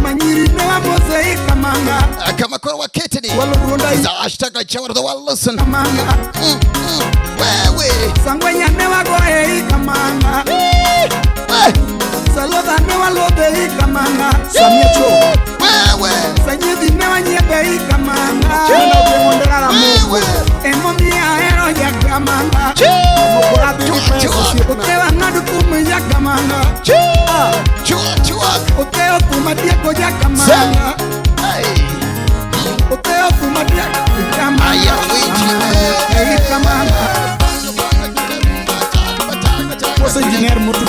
B: Manyiri ne wa moze ikamanga.
D: Kama kwa waketini. Za hashtag Chawar the world listen.
B: Kamanga.
D: Wewe.
B: Sangwenya ne wa goe ikamanga. Salodha ne wa lodhe ikamanga. Samiecho.
D: Wewe.
B: Sanyedi ne wa nyebe ikamanga.
D: Wewe.
B: Emomiyo ahero jakamanga. Oteo ng'ado thum jakamanga. Oteo thum atieko jakamanga. Oteo thum atieko jakamanga. Kamanga. Moso engineer motu.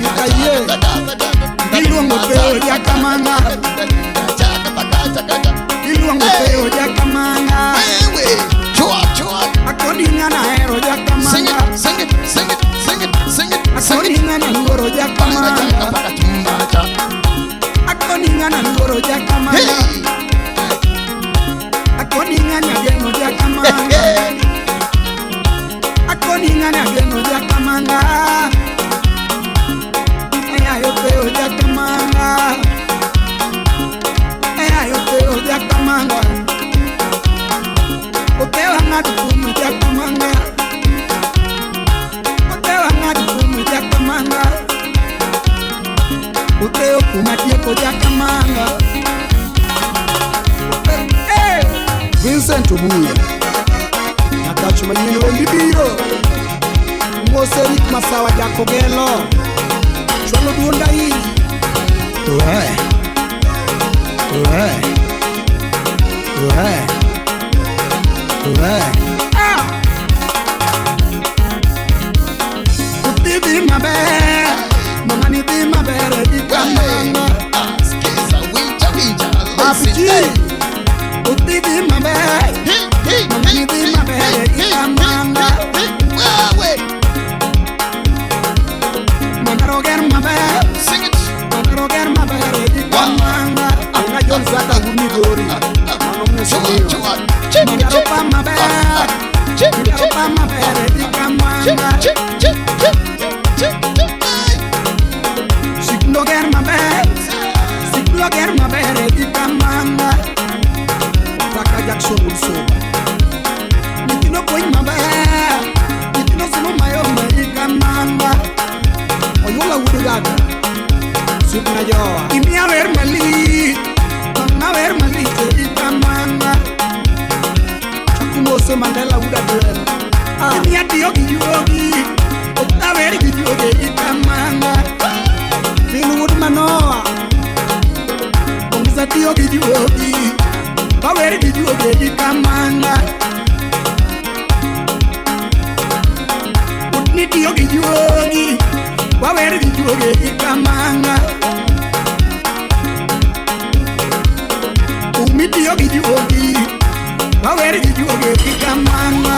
B: Ikaye. Iluongo teo jakamanga. Iluongo teo jakamanga.
D: Wewe. Chua chua.
B: Akoni ng'ana hero jakamanga.
D: Sing it, sing it, sing it, sing it, sing it.
B: Akoni ng'ana luoro jakamanga. Akoni ng'ana luoro jakamanga. Akoni ng'ana geno jakamanga. Akoni ng'ana geno jakamanga. Ayayo teo jakamanga. Ayayo teo jakamanga. Oteo ng'ado thum jakamanga. Oteo ng'ado thum jakamanga. Oteo kuma tieko jakamanga. Vincent Obuya. Nyakacho manyien wendi biro. Mose Rick Masawa Jakogelo. Chwalo duonda iri. We. We. We. We. Ah! Uti maber, mama ni dhi maber e kamanga.
D: Skiza winja winja.
B: Listen. Uti dhi maber, mama ni dhi maber e kamanga.
D: Wewe.
B: Mana roger maber.
D: Sing it.
B: Mana roger maber e kamanga. Anga John Zaka Migori. Mano mwesimio. Mana ropa maber. Mana ropa maber e kamanga. Sikloger maber. Sikloger maber e kamanga. Zaka Jackson Usoba. Nyithindo puonj maber. Nyithindo somo mayom e kamanga. Oyuola wuod gaga. Sipna jowa. Imiya wer malich. Mama wer malich e kamanga. Chakumose Mandela wuod Adwel. Imiya tiyo gi juogi. Ok awer gi juogi e kamanga. Phil wuod Manoa. Ongisa tiyo gi juogi. Awer gi juogi e kamanga. Utni tiyo gi juogi. Wawer gi juogi e kamanga. Umi tiyo gi juogi. Wawer gi juogi e kamanga.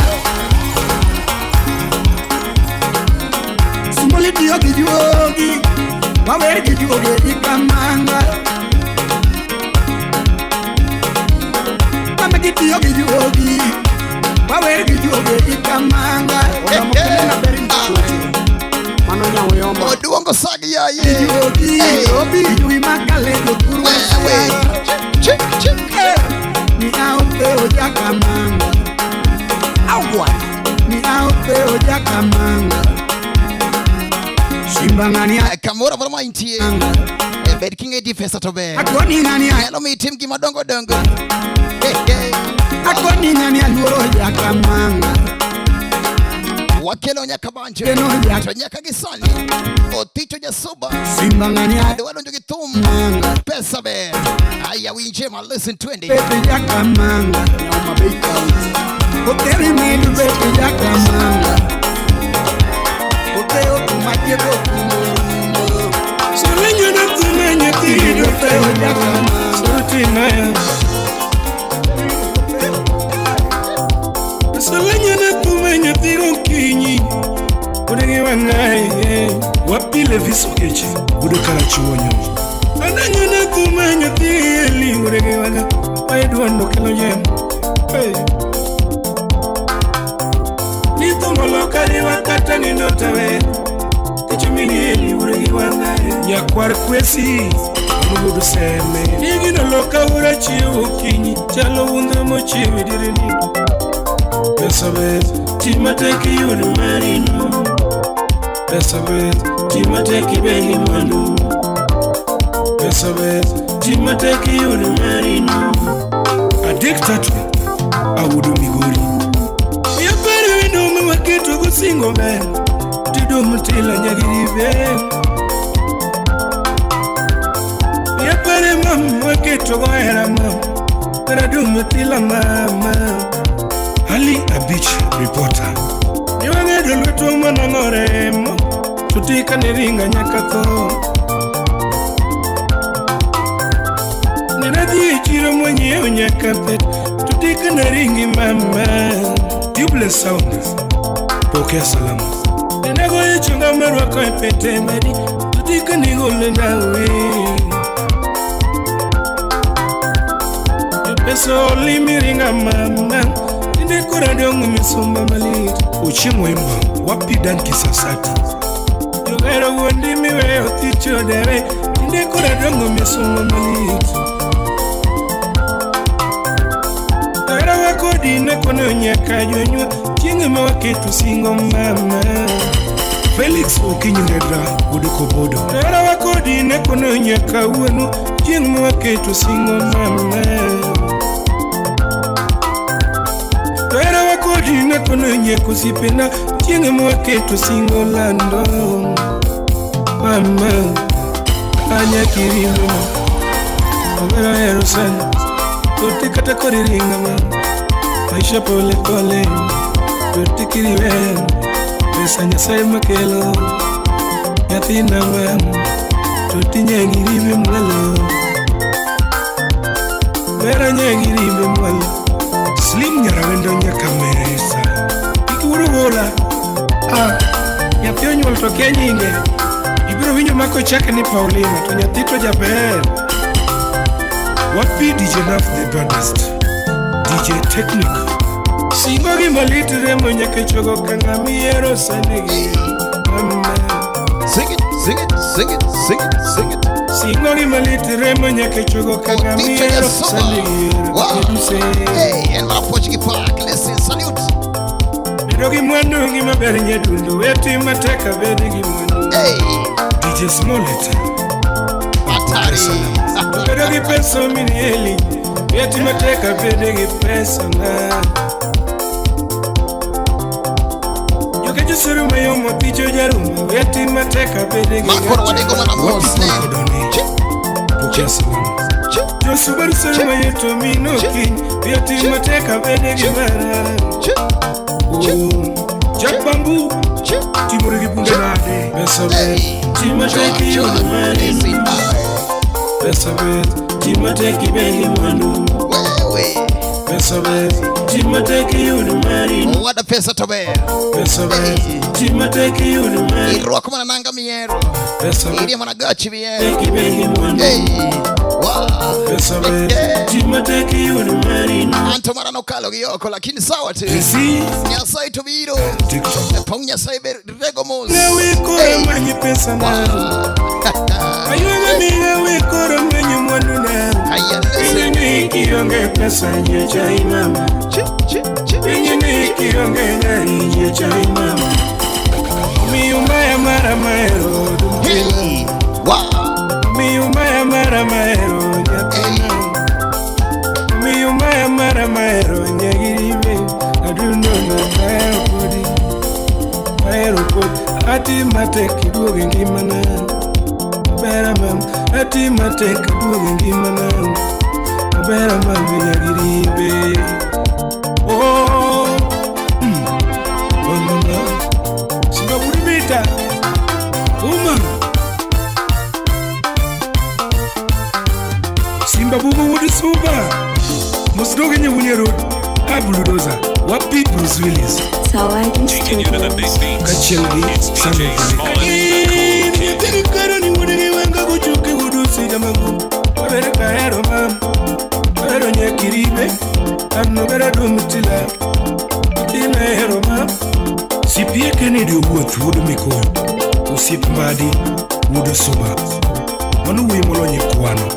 B: Sumoli tiyo gi juogi. Wawer gi juogi e kamanga. Mama gi tiyo gi juogi. Wawer gi juogi e kamanga. Mano nyawo
D: Oduongo sagi yaye.
B: Juogi, obi, yui makale jothurwa.
D: Wewe. Chik chik.
B: Ni aote ojakamanga. Augwa. Ni aote ojakamanga. Simba ng'ani
D: Kamoro amora ma intie. Bed king'e di pesa to ber.
B: Akoni ng'ani
D: Nyalo miyi tim gima dongo dongo. Hey, hey.
B: Akoni ng'ani aluoro jakamanga.
D: Wakelo nyaka banjo.
B: Keno jak-
D: To nyaka gi sani. Oticho Jasuba.
B: Simba ng'ani
D: Adwa donjo gi thum. Pesa ber. Aya winje ma listen 20.
B: Bete jakamanga. Nyama bei kaut. Oteri medu bete jakamanga. Ote okumatieko kumbo.
E: Solenyo na tumenya tido
B: Oteo jakamanga.
E: Sauti nayo Solenyo na tumenya tigo kinyi Udegi wangaye Wapile visokechi Udekala chuonyo Ananyo na tumenya tieli Udegi wanga Waeduando kelo jem Hey Nitumbolo kariwa kata nindotawe Kichumini uregi wangaye Nyakwar kwesi Amugudu seme Nigino loka ura chiwo kinyi Chalo wundho mochiwi dirini Pesa bet Tima teki yud marino Pesa bet Tima teki begi mwandu Pesa bet Tima teki yud marino Adek tatu Awudo Migori Yapere wendo mawaketo gosingo ber Tido mtila nyagiribe Yapere mam waketo gohera mam Peradu mtila mama Ali Abich reporter Niwang'edo lwetwa manang'oremo Tutika niringa nyaka tho Nenadhi e chiro mwanyiewo nyaka pet Tutika naringi mama Tubeless sound Pokea salamu Nenagoyo chonga marwako e pete madi Tutika nigole nawe Pesa olimiringa mama Tinde kora dong misumba malit Ochieng' Wemba wapi dan kisasati Jogero wuondi miweyo thicho dere Tinde kora dong misumba malit Ahera wakodi ne kono nyaka jonyuol Chieng' ma waketo singo mama Felix Okinyi Ndedra wuod Kobodo Ahera wakodi ne kono nyaka wuonu Chieng' ma waketo singo mama Ahera wakodi ne kono nyaka osiepena Chieng' ma waketo singo lando Mama Anya kirimbo Omera hero sana Tote kata kori ringa ma Maisha pole pole Tote kiriwe Pesa nyasaye makelo Nyathina ma Tote nyagiribe mwalo Vera nyagiribe mwalo Slim nyarawendo nyakameresa Ikiwurugola Ah Nyathi onyuol to kia nyinge Ibiro winjo mako chake ni Paulina To nyathi to jaber Wapi DJ Naf the baddest DJ Technic Singo gi malit remo nyaka chogo kanga miero sanegi Mama
D: Sing it, sing it, sing it, sing it, sing it.
E: Singo gi malit remo nyaka chogo kanga miero sanegi
D: Wow. Hey, en mana Portuguese Park. Listen, salute.
E: Bedo gi mwandu gi maber nyadundo Weti matek abed gi mwandu
D: Hey.
E: DJ Smollett
D: Hatari.
E: Bedo gi pesa minieli Weti matek abed gi pesa na Jokecho suru mayomo picho jarumo Weti matek abed gi
D: Makoro wadego mana mos ne.
E: Pokea salamu Josubaru suru mayeto mino kiny Weti matek abed gi mara Jack Bamboo Timore gi bunde nade Pesa bet Tima tek iyud mari Pesa bet Tima tek ibed gi mwandu Pesa bet Tima tek iyud mari
D: Owada pesa to ber.
E: Pesa bet Tima tek iyud mari
D: Irwako mana nanga miero.
E: Pesa bet
D: Irie mana gachi miero.
E: Tek ibed gi mwandu
D: Hey. Wow.
E: Pesa bet Tima tek iyud mari
D: Anto mara nokalo gi oko lakini sawa tu.
E: Isi
D: Nyasaye to biro.
E: TikTok
D: Pong Nyasaye ber rego mos.
E: Nawe koro manyi pesa na Ayuga miga we koro manyi mwandu na
D: Aya, listen.
E: Pinyi ni kionge pesa nye chai mama
D: Chi, chi, chi.
E: Pinyi ni kionge gari nye chai mama Miyo maya mara mahero
D: Hey, wow.
E: Miyo maya mara mahero nyathina. Miyo maya mara mahero nyagiribe. Adundo na mahero kodi. Mahero kodi. Ati matek iduogo e ngimana. Obera mam. Ati matek iduogo e ngimana. Obera mam nyagiribe. Oh. Oh mama. Simba Uma. Simba bubu wudu suba. Musdoge nye road. Abuludoza. Wapi Bruce Willis.
F: Zawadi
A: Taking you to the big beats.
E: Kachiel gi
A: It's DJ
E: Samuel.
A: Smollett, the cool king.
E: Nyathini karo ni wuon gi wanga gochoke godo sija mangu. Abere kahero mam. Ahero nyakiribe. An obera dum tila. Tina hero mam. Sipie Kennedy Owuoth wuod Mikoyo. Osiep Mbadi wuod Suba. Mano wuoyi molony e kwano.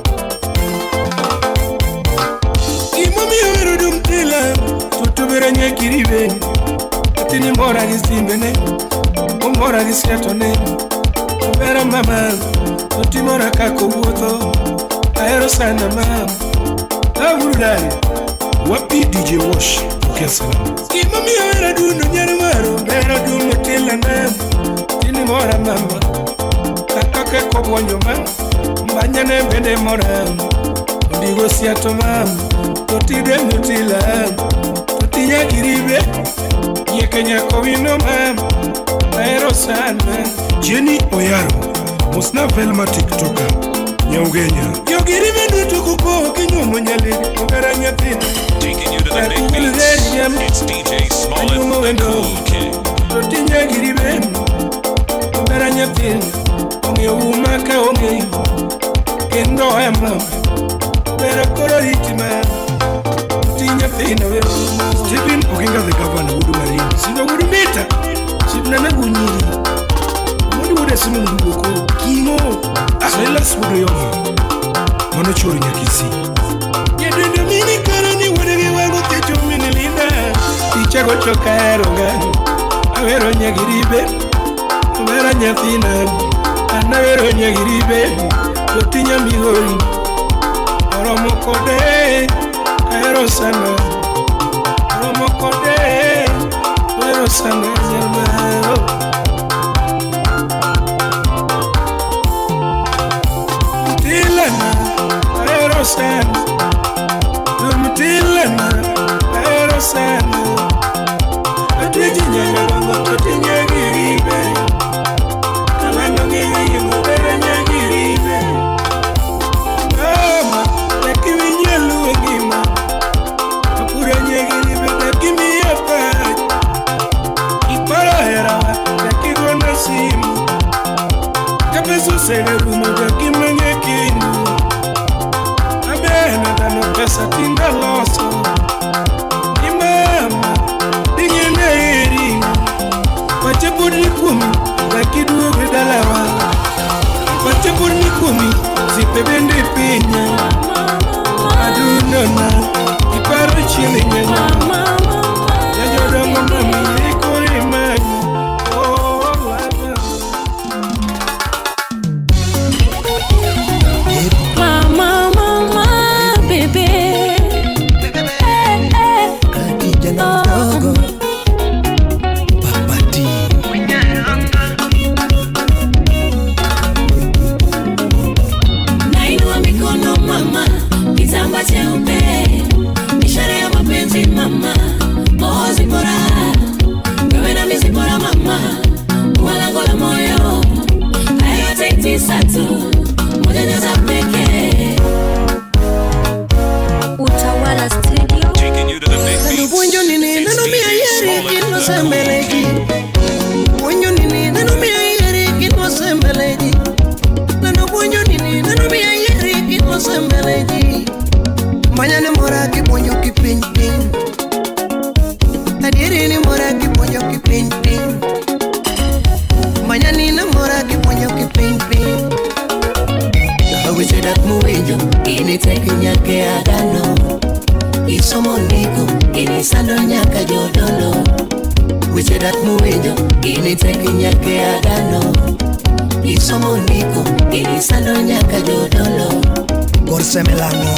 E: Gimomiyo ahero dum tila. Toto bere nyakiribe. Nyathini mora gi simbene. Omora gi siatone. Obera mama. Otimora kaka owuotho. Ahero sana mama. Awurudari. Wapi DJ Wash. Ukia salama. Gimomiyo ahero dundo nyar maro. Bero dundo tila na. Tini mora mama. Kaka keko buonjo ma. Mbanyane bende mora. Ondigo siato mama. Totide mutila. Totinya kiribe. Yeke nyako wino mama. Ahero sana. Jenny Oyaro. Mosna Velma TikToker. Nyaugenya. Yogiribe duto kuko kinyuomo nyaledi. Ogara nyathina.
A: Taking you to the big beats. It's DJ Smollett, the cool king.
E: Totinya giribe. Ogara nyathina. Ong'eyo uma ka ong'eyo. Kendo ema. Bero koro riti ma. Totinya nyathina we. Stephen Oginga the governor wuod Marin. Sindo wuod Mita. Sibna gunyiri. Mondi wuod Asimu Mduoko. Kingo. Silas wuod Oyoma. Mano chuor Nyakisi. Nyadendo mini karo ni wuod gi wango kecho mini linda. Ichago choka ahero ng'ani. Ahero nyagiribe. Omera nyathina. An ahero nyagiribe. Totinya migori. Oromo kode. Ahero sana. Oromo kode. Ahero sana nyamaro. Tilana. Ahero sana. Tumtilana. Ahero sana. Atiji nyanya totinya giribe. Kalano ng'eyo ng'obere nyagiribe. Mama, lakiwinyalu e ngima. Apura nyagiribe lakimiya pach. Iparo herawa lakigona simu. Ka pesa oserumo lakimanye kendo. Abena dhano pesa tinda loso. Ni mama ding'ene eri. Pache pod ni kuomi lakiduogo e dalawa. Pache pod ni kuomi osiepe bende pinya. Adundona iparo chieng' nyanya. Jajodongo mami ikori manyo. Oh, baba.
I: Mama, mama, baby. Hey, hey.
C: Kijana mdogo Papa D.
I: Nainua mikono mama, kitamba cheupe, ishara ya mapenzi mama. Oh, zipora, wewe na mimi zipora mama, walango la moyo, hayo yote tisa tu, moja nyota pekee.
F: Utawala Studio.
A: Taking you to the big
C: Nano
A: beats.
C: puonjo nini
A: It's
C: nano miya
A: DJ
C: yieri
A: Smollett,
C: gin
A: the cool
C: osembeleji.
A: king.
C: Puonjo nini nano miya yieri gin osembeleji. Nano puonjo nini nano miya yieri gin osembeleji. Manyane mora kipuonjo kipiny piny. Adieri ni mora kipuonjo kipiny piny. Manyani na mora kipuonjo kipiny piny. Weche dak mowinjo gini tek nyaka e agano. Isomo ndiko gini sando nyaka jodolo. Weche dak mowinjo gini tek nyaka e agano. Isomo ndiko gini sando nyaka jodolo.
G: Gor Semelango.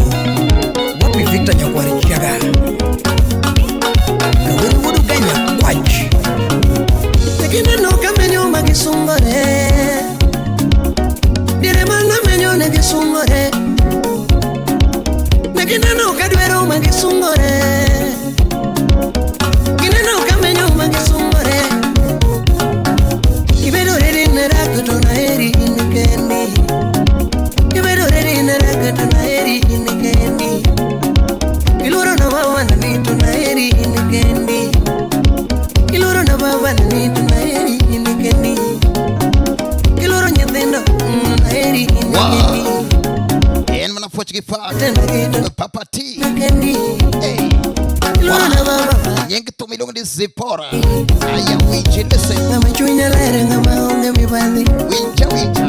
G: Wapi Victor Nyakwar Chiaga. Kawere wuod Ugenya Kwach.
C: Gineno ka menyo ma gisungore. Diere mana menyo ne gisungore. Ne gineno ka dwero ma gisungore. Gineno ka menyo ma gisungore. Ibedo reri ne rak to naheri in kendi. Ibedo reri ne rak to naheri in kendi. Iluoro na baba ni to naheri in kendi. Iluoro na baba ni to naheri in kendi. Iluoro nyithindo naheri in kendi.
D: En mana puoch gi pak. Papa T.
C: Kendi.
D: Hey.
C: Iluoro na baba.
D: Nying thum iluongo ni Zipora. Aya winji, listen.
C: Ng'ama chunye ler ng'ama onge mibadhi.
D: Winja winja.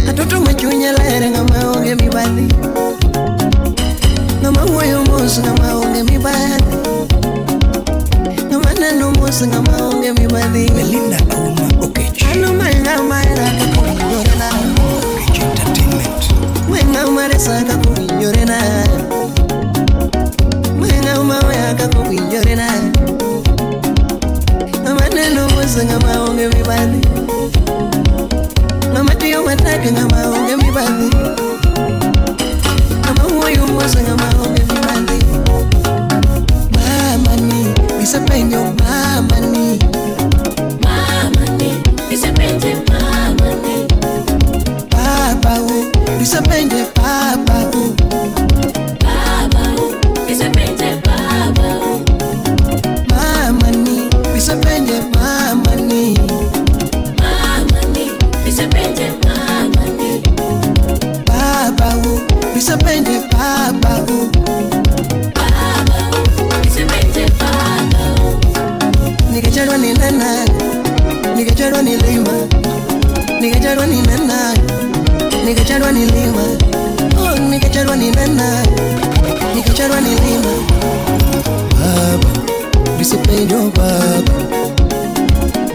C: Atoto ma chunye ler ng'ama onge mibadhi. Ng'ama wuoyo mos ng'ama onge mibadhi. Ng'ama neno mos ng'ama onge mibadhi.
G: Belinda Auma Okech.
C: Ano ma ng'ama hera kaka owinjorena.
G: Okech Entertainment.
C: Ma ng'ama resa kaka owinjorena. Ma ng'ama weya kaka owinjorena. Ng'ama neno mos ng'ama onge mibadhi. Ng'ama tiyo matek ng'ama onge mibadhi. Ng'ama wuoyo mos ng'ama onge mibadhi. Mama ni isepenjo mama ni.
I: Mama ni isepenje mama ni.
C: Papa u isepenje papa u.
I: Baba u isepenje baba u.
C: Mama ni isepenje mama ni.
I: Mama ni isepenje mama ni.
C: Papa u isepenje papa u.
I: Baba u isepenje baba u.
C: Nikechadwa ni nana, nikechadwa ni lima, nikechadwa ni nana, nikechadwa ni lima, oh nikechadwa ni nana, nikechadwa ni lima. Baba, bisepenjo baba,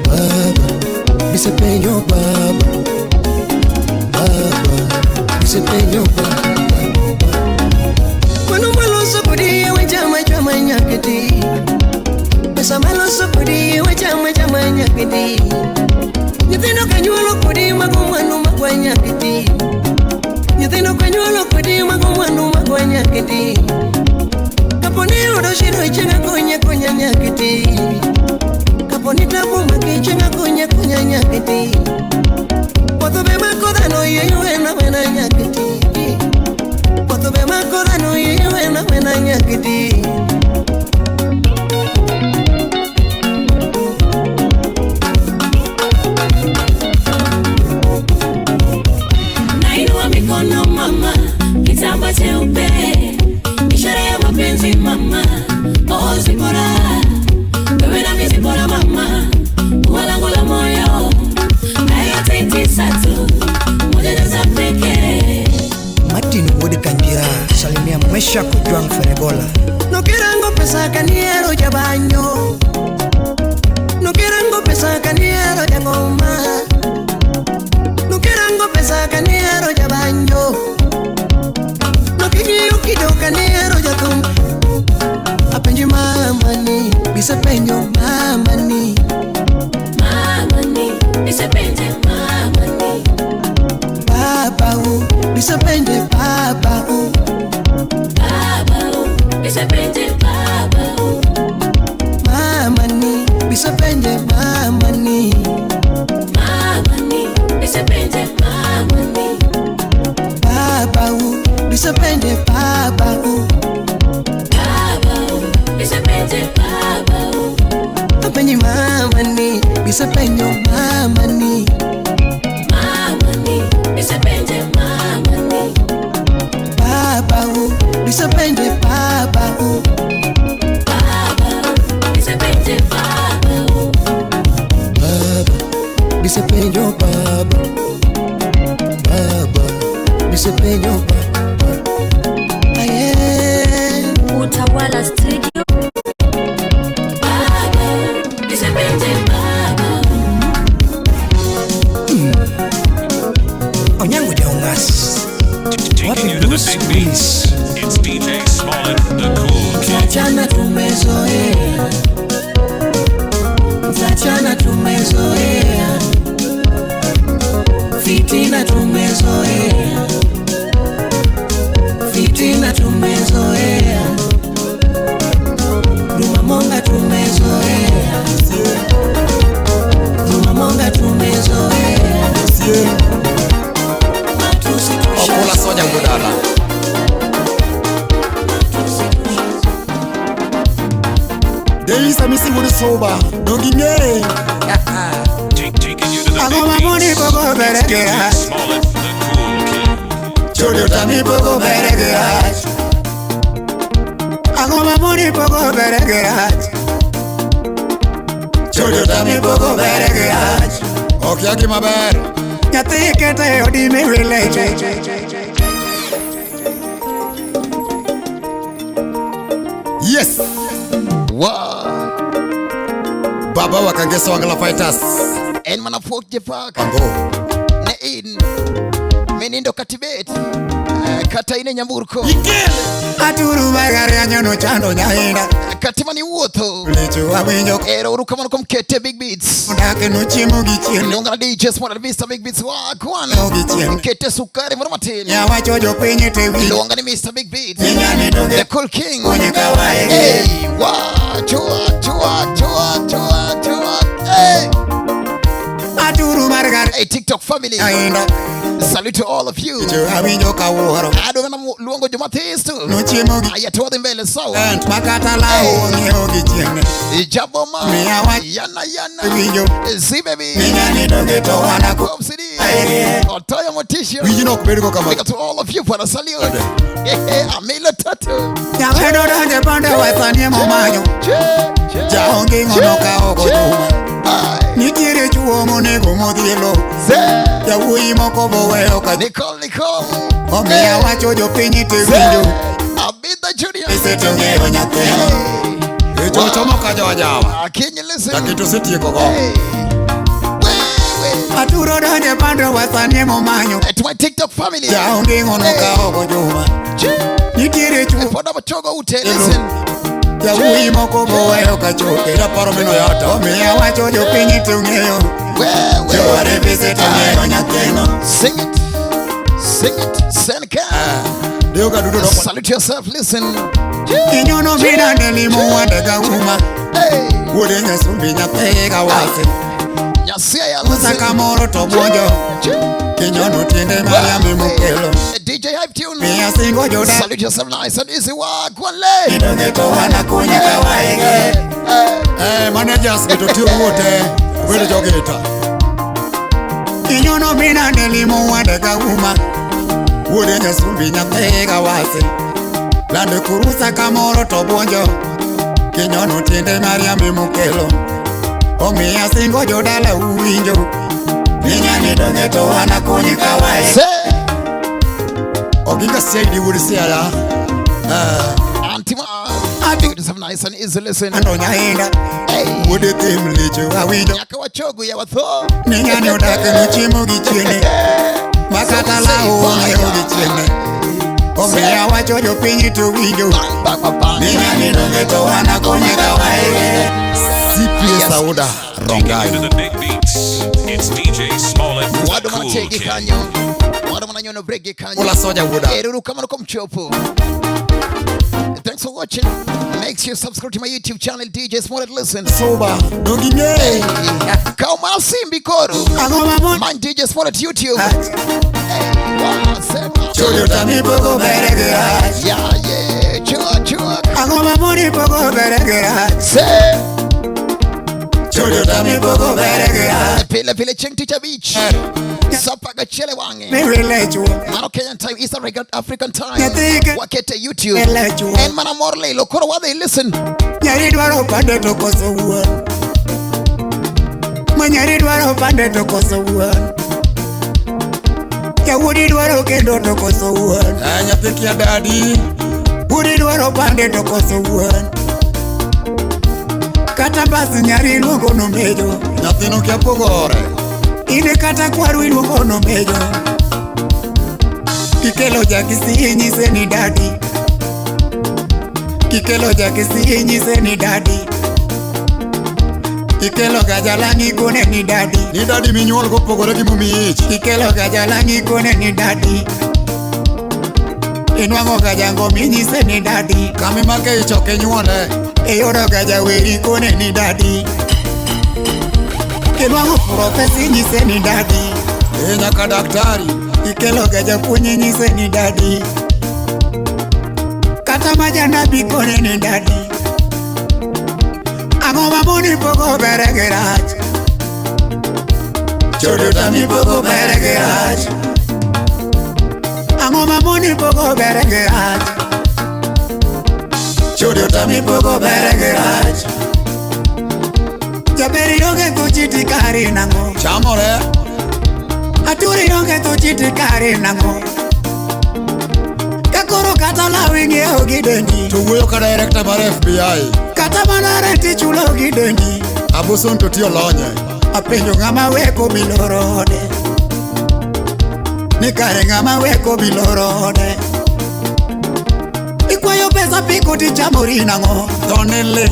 C: baba, bisepenjo baba, baba, bisepenjo baba. Mano maloso kodi wechama chama nyaketi. Pesa maloso kodi wechama chama nyaketi. Nyithindo kanyuolo kodi mago mwandu magwa nyaketi. Nyithindo kanyuolo kodi mago mwandu magwa nyaketi. Kaponi yudo shida chenga konya konya nyaketi. Kaponi tabu maki chenga konya konya nyaketi. Potho be mako dhano yie wena wena nyaketi. Potho be mako dhano yie wena wena nyaketi.
I: Nainua mikono mama, kitamba cheupe, ishara ya mapenzi mama. Oh Zipora, wewe nami Zipora mama, ua langu la moyo, na yote tisa tu, moja jaza pekee.
G: Martin Wuod Kanjira salimia Mesha Kojwang Feregola.
C: Nokirango pesa kaniero jabanyo. Nokirango pesa kaniero jangoma. Nokirango pesa kaniero jabanyo. Noking'iyo kido kaniero jathum. Apenji mama ni, bisepenjo mama ni.
I: Mama ni isepenje mama ni.
C: Papa u, bisepenje papa u.
I: Baba u isepenje baba u.
C: Mama ni, bisepenje mama ni.
I: Mama ni isepenje mama ni.
C: Papa u, bisepenje papa u.
I: Baba u isepenje baba u.
C: Apenji mama ni, bisepenjo mama ni.
I: Mama ni isepenje mama ni.
C: Papa u, bisepenje papa u.
I: Baba u isepenje baba u.
C: Baba, bisepenjo baba. Baba, bisepenjo baba. Aye.
F: Utawala Studio.
I: Baba u isepenje
E: Davis Amisi wuod Suba. Donge ing'eye?
A: Taking you to the
E: Ang'o
A: big
E: ma moni
A: beats.
E: pogo bere
A: It's
E: gi
A: DJ
E: rach?
A: Smollett, the cool king.
E: Chode otami pogo bere gi rach. Ang'o ma moni pogo bere gi rach? Chode otami pogo bere gi rach. Okia gima ber. Nyathi kete e odi miwileche. Yes.
D: Wow.
E: Baba wa Kangesa Wangala Fighters.
D: En mana fuok jepak.
E: Ango.
D: Ne in. Minindo katibet. Kata in e nyamburko.
E: Aturu magari anyono chando nyainda.
D: Kata mani wuotho.
E: Lecho awinjo
D: Ero uru kamano kuom kete big beats.
E: Odak nochiemo gi chieng'.
D: Luonga na DJ Smollett Mr. Big Beats wagwan.
E: Gi chieng'.
D: Kete sukari moro matin.
E: Nyawacho jopiny te winjo.
D: Luonga ni Mr. Big Beats.
E: Inyani donge
D: The Cool King.
E: Konye kawaye.
D: Hey, wa, chua, chua, chua, chua, chua. Hey.
E: Aturu mar gari.
D: Hey, TikTok family.
E: Nyainda.
D: Salute to all of you.
E: Lecho awinjo kawuoro.
D: Adwa mana luongo jomathis to.
E: Nochiemo gi
D: Aya to wadhi mbele sawa.
E: Makata law ong'iewo gi chieng'ne.
D: Jaboma.
E: Miya wach
D: Yana yana.
E: winjo.
D: Z baby.
E: Inyani donge to wan ako.
D: Bob CD. Otoyo Motisho.
E: Winjino ok bedgo kama.
D: Big up to all of you for the salute. Amilo Tatu.
E: Nyawedo donje pande wasanie momanyo. Jaonge ng'ono ka ok ojuma. Nitiere chuo monego modhielo. Yawuoyi moko boweyo ka.
D: Nicole Nicole.
E: Omiya wacho jopiny te winjo.
D: Abida Junior.
E: Isetong'eyo nyathino.
M: Chochomo ka jojawa.
D: Akinyi listen.
M: Lakini osetieko go.
E: Aturo donje pande wasanie momanyo.
D: To my TikTok family.
E: Jaonge ng'ono ka ok ojuma. Nitiere chuo.
D: Pod abachogo ute listen.
E: Yawuoyi moko boweyo ka choke.
M: Ira mino yata.
E: Omiya wacho jopiny te ong'eyo. Joare bisetong'eyo nyathino.
D: Sing it. Sing it. Senka.
M: Dioga duto dok.
D: Salute yourself. Listen.
E: Inyono mina nelimo wande gauma. Wuode nyasumbi nyathi kawase.
D: Nyasia ya
E: Musa
D: listen.
E: kamoro to buonjo. Kinyono tiende mariambe mokelo.
D: DJ Hype Tune.
E: Miya singo joda.
D: Salute yourself nice and easy. Walk one leg.
E: Idonge to wanakunye kawaige.
M: Managers gi to tiyo ruote. Obedo jogita.
E: Inyono mina nelimo wande gauma. Wuode nyasumbi nyathi kawase. Lando kurusa kamoro to buonjo. Kinyono tiende mariambe mokelo. Omiya singo jodala uwinjo. Inyani donge to wanakunye kawaige.
M: Oginga Saidi wuod Siaya.
D: Antima. Big yourself nice and easy. Listen.
E: Ando nyainda. Wuode thim licho awinjo.
D: Nyaka wachogo ya watho.
E: Ni ng'ani odak nochiemo gi chiene. Makata law ong'iewo gi chiene. Omiya wacho jopiny to winjo. Ni ng'ani donge to wanakonye kawaige.
M: CPA Sauda
A: Taking you
M: Rongai.
A: to the big beats. It's DJ Smollett, the
D: Wado mana
A: cool
D: chegi
A: king.
D: kanyo. Wado mana nyono bregi kanyo.
M: Ola soja wuoda.
D: Ero uru kamano kuom chopo. Thanks for watching. Make sure you subscribe to my YouTube channel, DJ Smollett Listen.
M: Suba.
E: Donge ing'e.
D: Kaw mana simbi koro.
E: Ang'o ma mon.
D: Man DJ Smollett YouTube. Hey, wa, sema.
E: Chode otami pogo bere gi rach.
D: Yeah, yeah. Chua, chua.
E: Ang'o ma moni pogo bere gi rach.
D: Say.
E: Chode otami pogo bere gi rach.
D: Pile pile chieng' tich abich. Sa apar gachiel e wang'e.
E: Miwile chuo.
D: Mano Kenyan time, East African time.
E: Nyathi ke.
D: Wakete YouTube.
E: Mile chuo.
D: En mana mor lilo. Koro wadhi listen.
E: Nyari dwaro pande to koso wuon. Ma nyari dwaro pande to koso wuon. Jawuodi dwaro kendo to koso wuon.
M: Nyathi kia dadi.
E: Wuodi dwaro pande to koso wuon. Kata bas nyari iluongo nomejo.
M: Nyathino kia pogore.
E: In kata kwaru iluongo nomejo. Kikelo jakisi inyise ni dadi. Kikelo jakisi inyise ni dadi. Kikelo gajalangi kone ni dadi.
M: Ni dadi minyuol go pogore gi momiyi ich.
E: Kikelo gajalangi kone ni dadi. Inwang'o gajango minyise ni dadi.
M: Kamimake ich ok inyuole.
E: Iyudo gajaweri kone ni dadi. Inwang'o profesa inyise ni dadi.
M: Nyaka daktari.
E: Ikelo gajapuonj inyise ni dadi. Kata majanabi kone ni dadi.
B: mamoni pogo ber gi rach. Chode otami pogo ber gi rach. Ang'o mamoni pogo ber gi rach. Chode otami pogo ber gi rach. Jaber ionge thuchi tikari nang'o.
M: Chamore.
B: Aturi ionge thuchi tikari nang'o. Kakoro kata law ing'iewo gi dendi.
M: To wuoyo ka director mar FBI.
B: Kata mana rent ichulo gi dendi.
M: Abuson to tiyo lonye.
B: Apenjo ng'ama weko biloro ode. Ni kare ng'ama weko biloro ode. Ikwayo pesa piko tichamori nang'o.
M: Dhonele.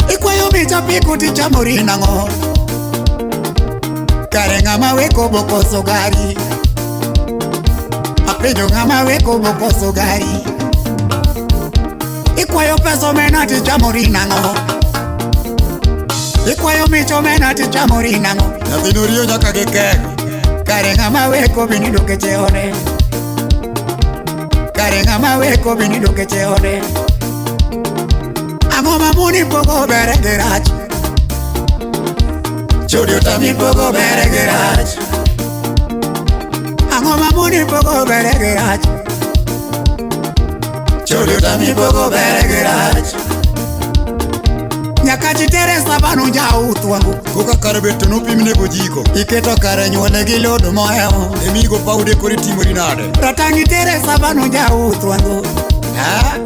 B: Ikwayo micha piko tichamori nang'o. Kare ng'ama weko bokoso gari. Apenjo ng'ama weko bokoso gari. Ikwayo pesa omena tichamori nang'o. Ikwayo mich omena tichamori nang'o.
M: Nyathino riyo nyaka gi kek.
B: Kare ng'ama weko binindo keche ode. Kare ng'ama weko binindo keche ode. Ang'o mamoni pogo ber gi rach. Chode otami pogo ber gi rach. Ang'o mamoni pogo ber gi rach. Chode otami pogo ber gi rach. Nyaka chitere sabanu jaut wangu.
M: Koka kar bet to nopimne gojiko.
B: Iketo kare nyuole gi lodo mohewo.
M: Emigo paude koro itimori nade.
B: Ratang' itere sabanu jaut wangu.
M: Ha?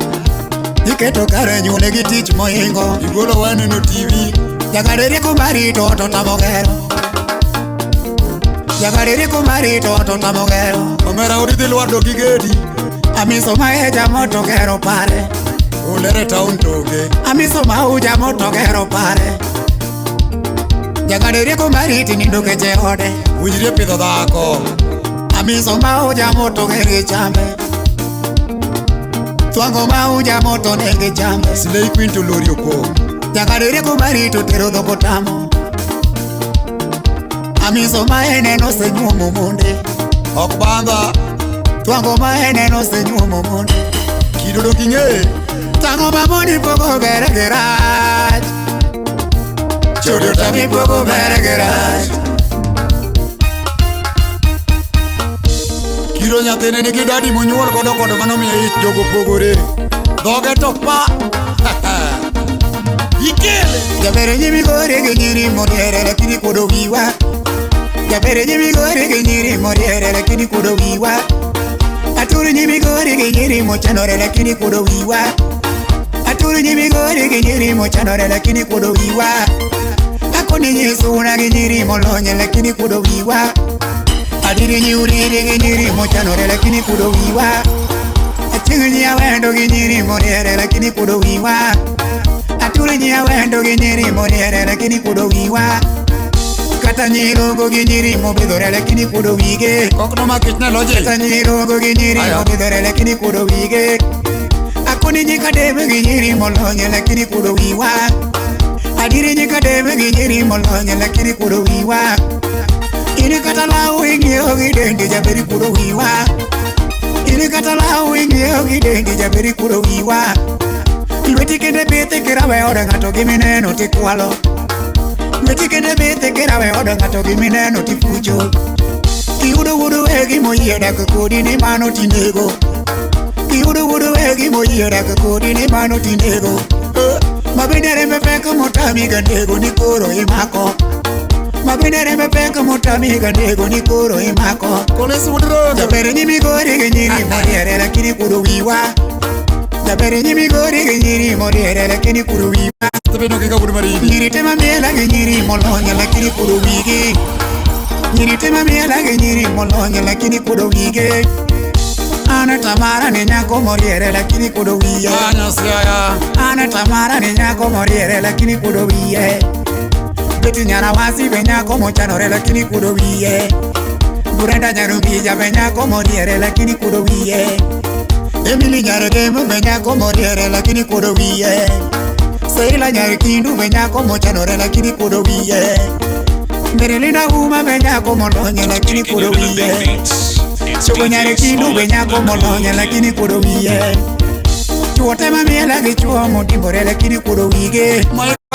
B: Iketo kare nyuole gi tich mohingo.
M: Igolo waneno TV.
B: Jagare rieko marito to tamo gero. Jagare rieko marito to tamo gero.
M: Omera odi dhi lwado gi gedi.
B: Amiso maeja moto gero pare.
M: Olere town toge.
B: Amiso mauja moto gero pare. Jagare rieko mariti nindo keche ode.
M: Winjrie pidho dhako.
B: Amiso mauja moto gero chambe. Twango mauja moto negi chambe.
M: Slay Queen to lori opong'.
B: Jagare rieko marito tero dhok otamo. Amiso maene nosenyuomo monde.
M: Ok bandha.
B: Twango maene nosenyuomo monde.
M: Kido dok ing'e.
B: Tang'o mamoni pogo ber gi rach. Chode otami pogo ber gi rach.
M: Kido nyathine nigi dadi monyuol godo kod manomiyo ich jogo pogore. Dhoge to pa. Ikele.
B: Jabere nyimi gore gi nyiri moriere lakini kuodo wiwa. Jabere nyimi gore gi nyiri moriere lakini kuodo wiwa. Aturi nyimi gore gi nyiri mochanore lakini kuodo wiwa. Aturi nyimi gore gi nyiri mochanore lakini kuodo wiwa. Akoni nyisuna gi nyiri molonye lakini kuodo wiwa. Adiri nyiurire gi nyiri mochanore lakini kuodo wiwa. Achieng' nyawendo gi nyiri moriere lakini kuodo wiwa. Aturi nyawendo gi nyiri moriere lakini kuodo wiwa. Kata nyirogo gi nyiri mobidhore lakini kuodo wige.
M: Kokno makich ne loje.
B: Kata nyirogo gi nyiri mobidhore lakini kuodo wige. Akoni nyikadebe gi nyiri molonye lakini kuodo wiwa. Adiri nyikadebe gi nyiri molonye lakini kuodo wiwa. Ini kata law ing'iewo gi dendi jaberi kuodo wiwa. Ini kata law ing'iewo gi dendi jaberi kuodo wiwa. Lweti kende bethe kirawe od ng'ato gi mineno tikwalo. Lweti kende bethe kirawe od ng'ato gi mineno tifucho. Kiyudo wuod wegi moyie dak kodi ni mano tinego. Kiyudo wuod wegi moyie dak kodi ni mano tinego. Mabende rembe pek motami ga nego ni koro imako. Mabende rembe pek motami ga nego ni koro imako. Jabere nyimi gore gi nyiri moriere lakini kuodo wiwa. Jabere nyimi gore gi nyiri moriere lakini kuodo wiwa. Nyiri tema miela gi nyiri molonye lakini kuodo wigi. Nyiri tema miela gi nyiri molonye lakini kuodo wige. Ana Tamara ni nyako moriere lakini kuodo wiye. Ana Tamara ni nyako moriere lakini kuodo wiye. Beti nyara wasi be nyako mochanore lakini kuodo wiye. Burenda nyarubija be nyako moriere lakini kuodo wiye. Emily nyargemo be nyako moriere lakini kuodo wiye. Seila nyarkindu be nyako mochanore lakini kuodo wiye. Merelinda huma be nyako molonye lakini kuodo wiye. Chogo nyarkindu be nyako molonye lakini kuodo wiye. Chuo tema miela gi chuo modimbore lakini kuodo wige.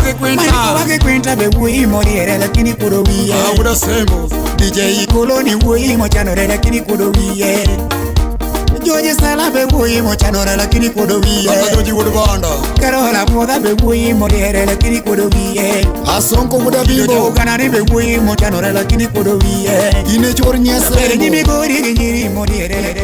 M: wage kwinta.
B: Mariko wage kwinta be wuoyi moriere lakini kudo wiye.
M: Ah, wuod Asembo.
B: DJ Koloni wuoyi mochanore lakini kudo wiye. Joji Sala be wuoyi mochanore lakini kudo wiye.
M: Baba Joji wuod Bondo.
B: Karola Puodha be wuoyi moriere lakini kudo wiye.
M: Asonko wuod Abimbo.
B: Jojo Kanani be wuoyi mochanore lakini kudo wiye.
M: In e chuor
B: Ber
M: Nyasembo.
B: nyimi gori gi nyiri moriere.